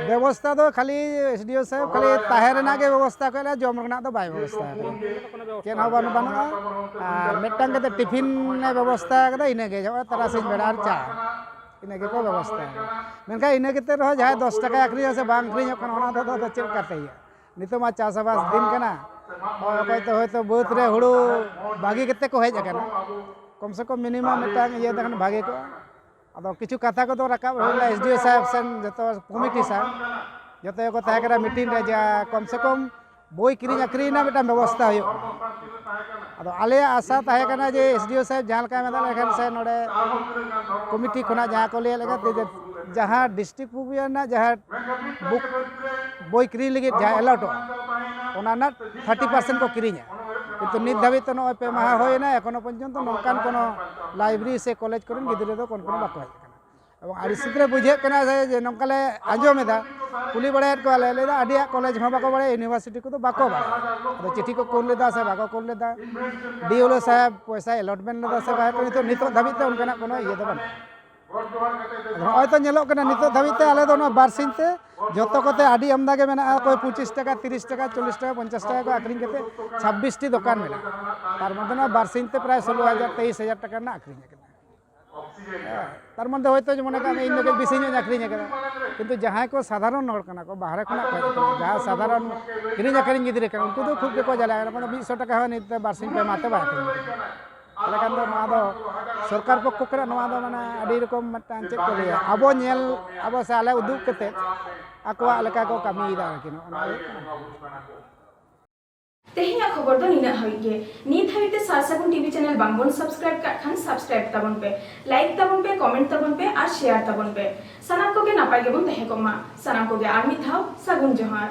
ᱵᱮᱵᱚᱥᱛᱷᱟ ᱫᱚ ᱠᱷᱟᱹᱞᱤ ᱮᱥ ᱰᱤ ᱳ ᱥᱟᱦᱮᱵᱽ ᱠᱷᱟᱹᱞᱤ ᱛᱟᱦᱮᱸ ᱨᱮᱱᱟᱜ ᱜᱮ ᱵᱮᱵᱚᱥᱛᱷᱟ ᱠᱚ ᱮᱢᱟ, ᱡᱚᱢ ᱨᱮᱱᱟᱜ ᱫᱚ ᱵᱟᱭ ᱵᱮᱵᱚᱥᱛᱷᱟ ᱟᱠᱟᱫᱟ᱾ ᱪᱮᱫ ᱦᱚᱸ ᱵᱟᱹᱱᱩᱜ, ᱵᱟᱹᱱᱩᱜᱼᱟ᱾ ᱟᱨ ᱢᱤᱫᱴᱟᱝ ᱠᱟᱛᱮ ᱴᱤᱯᱷᱤᱱ ᱮ ᱵᱮᱵᱚᱥᱛᱷᱟ ᱟᱠᱟᱫᱟ, ᱤᱱᱟᱹᱜᱮ ᱡᱚᱢ ᱛᱟᱨᱟᱥᱤᱧ ᱵᱮᱲᱟ ᱟᱨ ᱪᱟ, ᱤᱱᱟᱹ ᱜᱮᱠᱚ ᱵᱮᱵᱚᱥᱛᱷᱟ ᱟᱠᱟᱫᱟ᱾ ᱢᱮᱱᱠᱷᱟᱱ ᱤᱱᱟᱹ ᱠᱟᱛᱮ ᱨᱮᱦᱚᱸ ᱡᱟᱦᱟᱸᱭ ᱫᱚᱥ ᱴᱟᱠᱟᱭ ᱟᱹᱠᱷᱨᱤᱧᱟ ᱥᱮ ᱵᱟᱝ ᱟᱹᱠᱷᱨᱤᱧᱚᱜ ᱠᱟᱱᱟ, ᱚᱱᱟ ᱫᱚ ᱟᱫᱚ ᱪᱮᱫ ᱞᱮᱠᱟᱛᱮ ᱤᱭᱟᱹ? ᱱᱤᱛᱚᱜ ᱢᱟ ᱪᱟᱥᱵᱟᱥ ᱫᱤᱱ ᱠᱟᱱᱟ, ᱚᱠᱚᱭ ᱠᱚ ᱦᱚᱭᱛᱳ ᱵᱟᱹᱫᱽ ᱨᱮ ᱦᱩᱲᱩ ᱵᱟᱹᱜᱤ ᱠᱟᱛᱮ ᱠᱚ ᱦᱮᱡ ᱟᱠᱟᱱᱟ, ᱠᱚᱢ ᱥᱮ ᱠᱚᱢ ᱢᱤᱱᱤᱢᱟᱢ ᱢᱤᱫᱴᱟᱝ ᱤᱭᱟᱹ ᱛᱟᱦᱮᱸ ᱠᱷᱟᱱ ᱵᱷᱟᱜᱮ ᱠᱚᱜᱼᱟ᱾ ᱟᱫᱚ ᱠᱤᱪᱷᱩ ᱠᱟᱛᱷᱟ ᱠᱚᱫᱚ ᱨᱟᱠᱟᱵ ᱦᱩᱭ ᱞᱮᱱᱟ ᱮᱥ ᱰᱤ ᱳ ᱥᱟᱦᱮᱵᱽ ᱥᱮᱱ, ᱡᱚᱛᱚ ᱠᱚᱢᱤᱴᱤ ᱥᱟᱦᱮᱵᱽ, ᱡᱚᱛᱚ ᱜᱮᱠᱚ ᱛᱟᱦᱮᱸ ᱠᱟᱱᱟ ᱢᱤᱴᱤᱝ ᱨᱮ, ᱡᱮ ᱠᱚᱢ ᱥᱮ ᱠᱚᱢ ᱵᱳᱭ ᱠᱤᱨᱤᱧ ᱟᱹᱠᱷᱨᱤᱧ ᱨᱮᱱᱟᱜ ᱢᱤᱫᱴᱟᱝ ᱵᱮᱵᱚᱥᱛᱷᱟ ᱦᱩᱭᱩᱜ ᱢᱟ᱾ ᱟᱫᱚ ᱟᱞᱮᱭᱟᱜ ᱟᱥᱟ ᱛᱟᱦᱮᱸ ᱠᱟᱱᱟ ᱡᱮ ᱮᱥ ᱰᱤ ᱳ ᱥᱟᱦᱮᱵᱽ ᱡᱟᱦᱟᱸ ᱞᱮᱠᱟᱭ ᱢᱮᱛᱟᱜ ᱞᱮ ᱠᱷᱟᱱ ᱥᱮ ᱱᱚᱰᱮ ᱠᱚᱢᱤᱴᱤ ᱠᱷᱚᱱᱟᱜ ᱡᱟᱦᱟᱸ ᱠᱚ ᱞᱟᱹᱭ ᱞᱮᱠᱟ ᱛᱮ ᱡᱮ ᱡᱟᱦᱟᱸ ᱰᱤᱥᱴᱨᱤᱠᱴ ᱯᱩᱵᱤᱭᱟ ᱨᱮᱱᱟᱜ ᱡᱟᱦᱟᱸ ᱵᱩᱠ, ᱵᱳᱭ ᱠᱤᱨᱤᱧ ᱞᱟᱹᱜᱤᱫ ᱡᱟᱦᱟᱸ ᱮᱞᱟᱣᱴᱚᱜᱼᱟ, ᱚᱱᱟ ᱨᱮᱱᱟᱜ ᱛᱷᱟᱨᱴᱤ ᱯᱟᱨᱥᱮᱱᱴ ᱠᱚ ᱠᱤᱨᱤᱧᱟ, ᱠᱤᱱᱛᱩ ᱱᱤᱛ ᱫᱷᱟᱹᱵᱤᱡ ᱛᱮ ᱱᱚᱜᱼᱚᱭ ᱯᱮ ᱢᱟᱦᱟ ᱦᱩᱭᱮᱱᱟ, ᱮᱠᱷᱚᱱᱳ ᱯᱚᱨᱡᱚᱱᱛᱚ ᱱᱚᱝᱠᱟᱱ ᱠᱳᱱᱳ ᱞᱟᱭᱵᱨᱮᱨᱤ ᱥᱮ ᱠᱚᱞᱮᱡᱽ ᱠᱚᱨᱮᱱ ᱜᱤᱫᱽᱨᱟᱹ ᱫᱚ ᱠᱳᱱᱳ ᱠᱳᱱᱳ ᱵᱟᱠᱚ ᱦᱮᱡ ᱟᱠᱟᱱᱟ᱾ ᱮᱵᱚᱝ ᱟᱹᱰᱤ ᱥᱤᱠᱷᱱᱟᱹᱛ ᱵᱩᱡᱷᱟᱹᱜ ᱠᱟᱱᱟ ᱡᱮ, ᱡᱮ ᱱᱚᱝᱠᱟ ᱞᱮ ᱟᱸᱡᱚᱢ ᱮᱫᱟ, ᱠᱩᱞᱤ ᱵᱟᱲᱟᱭᱮᱫ ᱠᱚᱣᱟ ᱞᱮ, ᱞᱟᱹᱭ ᱮᱫᱟ ᱟᱹᱰᱤᱭᱟᱜ ᱠᱚᱞᱮᱡᱽ ᱦᱚᱸ ᱵᱟᱠᱚ ᱵᱟᱲᱟᱭᱟ, ᱤᱭᱩᱱᱤᱵᱷᱟᱨᱥᱤᱴᱤ ᱠᱚᱫᱚ ᱵᱟᱠᱚ ᱵᱟᱲᱟᱭᱟ᱾ ᱟᱫᱚ ᱪᱤᱴᱷᱤ ᱠᱚ ᱠᱩᱞ ᱞᱮᱫᱟ ᱥᱮ ᱵᱟᱠᱚ ᱠᱩᱞ ᱞᱮᱫᱟ, ᱰᱤ ᱮᱞ ᱳ ᱥᱟᱦᱮᱵᱽ ᱯᱚᱭᱥᱟ ᱮᱞᱚᱴᱢᱮᱱᱴ ᱞᱮᱫᱟ ᱥᱮ ᱵᱟᱭ, ᱱᱤᱛᱚᱜ, ᱱᱤᱛᱚᱜ ᱫᱷᱟᱹᱵᱤᱡ ᱛᱮ ᱚᱱᱠᱟᱱᱟᱜ ᱠᱳᱱᱳ ᱤᱭᱟᱹ ᱫᱚ ᱵᱟᱹᱱᱩᱜᱼᱟ᱾ ᱟᱫᱚ ᱱᱚᱜᱼᱚᱭ ᱛᱚ ᱧᱮᱞᱚᱜ ᱠᱟᱱᱟ, ᱱᱤᱛᱚᱜ ᱫᱷᱟᱹᱵᱤᱡ ᱛᱮ ᱟᱞᱮ ᱫᱚ ᱱᱚᱣᱟ ᱵᱟᱨ ᱥᱤᱧ ᱛᱮ ᱡᱚᱛᱚ ᱠᱚᱛᱮ ᱟᱹᱰᱤ ᱟᱢᱫᱟ ᱜᱮ ᱢᱮᱱᱟᱜᱼᱟ, ᱚᱠᱚᱭ ᱯᱚᱸᱪᱤᱥ ᱴᱟᱠᱟ, ᱛᱤᱨᱤᱥ ᱴᱟᱠᱟ, ᱪᱚᱞᱞᱤᱥ ᱴᱟᱠᱟ, ᱯᱚᱧᱪᱟᱥ ᱴᱟᱠᱟ ᱠᱚ ᱟᱹᱠᱷᱨᱤᱧ ᱠᱟᱛᱮ ᱪᱷᱟᱵᱵᱤᱥ ᱴᱤ ᱫᱚᱠᱟᱱ ᱢᱮᱱᱟᱜᱼᱟ᱾ ᱛᱟᱨ ᱢᱚᱫᱽᱫᱷᱮ ᱱᱚᱣᱟ ᱵᱟᱨ ᱥᱤᱧ ᱛᱮ ᱯᱨᱟᱭ ᱥᱳᱞᱳ ᱦᱟᱡᱟᱨ, ᱛᱮᱭᱤᱥ ᱦᱟᱡᱟᱨ ᱴᱟᱠᱟ ᱨᱮᱱᱟᱜ ᱟᱹᱠᱷᱨᱤᱧ ᱟᱠᱟᱱᱟ᱾ ᱦᱮᱸ, ᱛᱟᱨ ᱢᱚᱫᱽᱫᱷᱮ ᱦᱚᱭᱛᱳ ᱢᱚᱱᱮ ᱠᱟᱜ ᱢᱮ ᱤᱧ ᱫᱚ ᱠᱟᱹᱡ ᱵᱮᱥᱤ ᱧᱚᱜ ᱤᱧ ᱟᱹᱠᱷᱨᱤᱧ ᱟᱠᱟᱫᱟ, ᱠᱤᱱᱛᱩ ᱡᱟᱦᱟᱸᱭ ᱠᱚ ᱥᱟᱫᱷᱟᱨᱚᱱ ᱦᱚᱲ ᱠᱟᱱᱟ ᱠᱚ, ᱵᱟᱦᱨᱮ ᱠᱷᱚᱱᱟᱜ ᱠᱚ ᱦᱮᱡ ᱟᱠᱟᱱᱟ, ᱡᱟᱦᱟᱸ ᱥᱟᱫᱷᱟᱨᱚᱱ ᱠᱤᱨᱤᱧ ᱟᱹᱠᱷᱨᱤᱧ ᱜᱤᱫᱽᱨᱟᱹ ᱠᱟᱱᱟ, ᱩᱱᱠᱩ ᱫᱚ ᱠᱷᱩᱵ ᱜᱮᱠᱚ ᱡᱟᱞᱟᱜᱼᱟ, ᱚᱱᱟ ᱫᱚ ᱢᱤᱫ ᱥᱚ ᱴᱟᱠᱟ ᱦᱚᱸ ᱱᱤᱛ ᱫᱚ ᱵᱟᱨ ᱥᱤᱧ ᱯᱮ ᱢᱟᱦᱟ ᱛᱮ ᱵᱟᱭ ᱟᱹᱠᱷᱨᱤᱧ ᱫᱟᱲᱮᱭᱟᱜᱼᱟ᱾ ᱛᱟᱦᱚᱞᱮ ᱠᱷᱟᱱ ᱫᱚ ᱱᱚᱣᱟ ᱫᱚ ᱥᱚᱨᱠᱟᱨ ᱯᱚᱠᱠᱷᱚ ᱠᱷᱚᱱᱟᱜ ᱱᱚᱣᱟ ᱫᱚ ᱢᱟᱱᱮ ᱟᱹᱰᱤ ᱨᱚᱠᱚᱢ ᱢᱤᱫᱴᱟᱝ ᱪᱮᱫ ᱠᱚ ᱞᱟᱹᱭᱟ, ᱟᱵᱚ ᱧᱮᱞ, ᱟᱵᱚ ᱥᱮ ᱟᱞᱮ ᱩᱫᱩᱜ ᱠᱟᱛᱮ ᱟᱠᱚᱣᱟᱜ ᱞᱮᱠᱟ ᱠᱚ ᱠᱟᱹᱢᱤᱭᱮᱫᱟ ᱟᱨᱠᱤ, ᱱᱚᱜᱼᱚ ᱱᱚᱣᱟ ᱦᱩᱭᱩᱜ ᱠᱟᱱᱟ᱾ ᱛᱮᱦᱮᱧᱟᱜ ᱠᱷᱚᱵᱚᱨ ᱫᱚ ᱱᱤᱱᱟᱹᱜ ᱦᱟᱹᱵᱤᱡ ᱜᱮ᱾ ᱱᱤᱛ ᱦᱟᱹᱵᱤᱡ ᱛᱮ ᱥᱟᱨ ᱥᱟᱹᱜᱩᱱ ᱴᱤᱵᱷᱤ ᱪᱮᱱᱮᱞ ᱵᱟᱝᱵᱚᱱ ᱥᱟᱵᱥᱠᱨᱟᱭᱤᱵ ᱠᱟᱜ ᱠᱷᱟᱱ ᱥᱟᱵᱥᱠᱨᱟᱭᱤᱵ ᱛᱟᱵᱚᱱ ᱯᱮ, ᱞᱟᱭᱤᱠ ᱛᱟᱵᱚᱱ ᱯᱮ, ᱠᱚᱢᱮᱱᱴ ᱛᱟᱵᱚᱱ ᱯᱮ ᱟᱨ ᱥᱮᱭᱟᱨ ᱛᱟᱵᱚᱱ ᱯᱮ᱾ ᱥᱟᱱᱟᱢ ᱠᱚᱜᱮ ᱱᱟᱯᱟᱭ ᱜᱮᱵᱚᱱ ᱛᱟᱦᱮᱸ ᱠᱚᱜ ᱢᱟ᱾ ᱥᱟᱱᱟᱢ ᱠᱚᱜᱮ ᱟᱨ ᱢᱤᱫ ᱫᱷᱟᱣ ᱥᱟᱹᱜᱩᱱ ᱡᱚᱦᱟᱨ᱾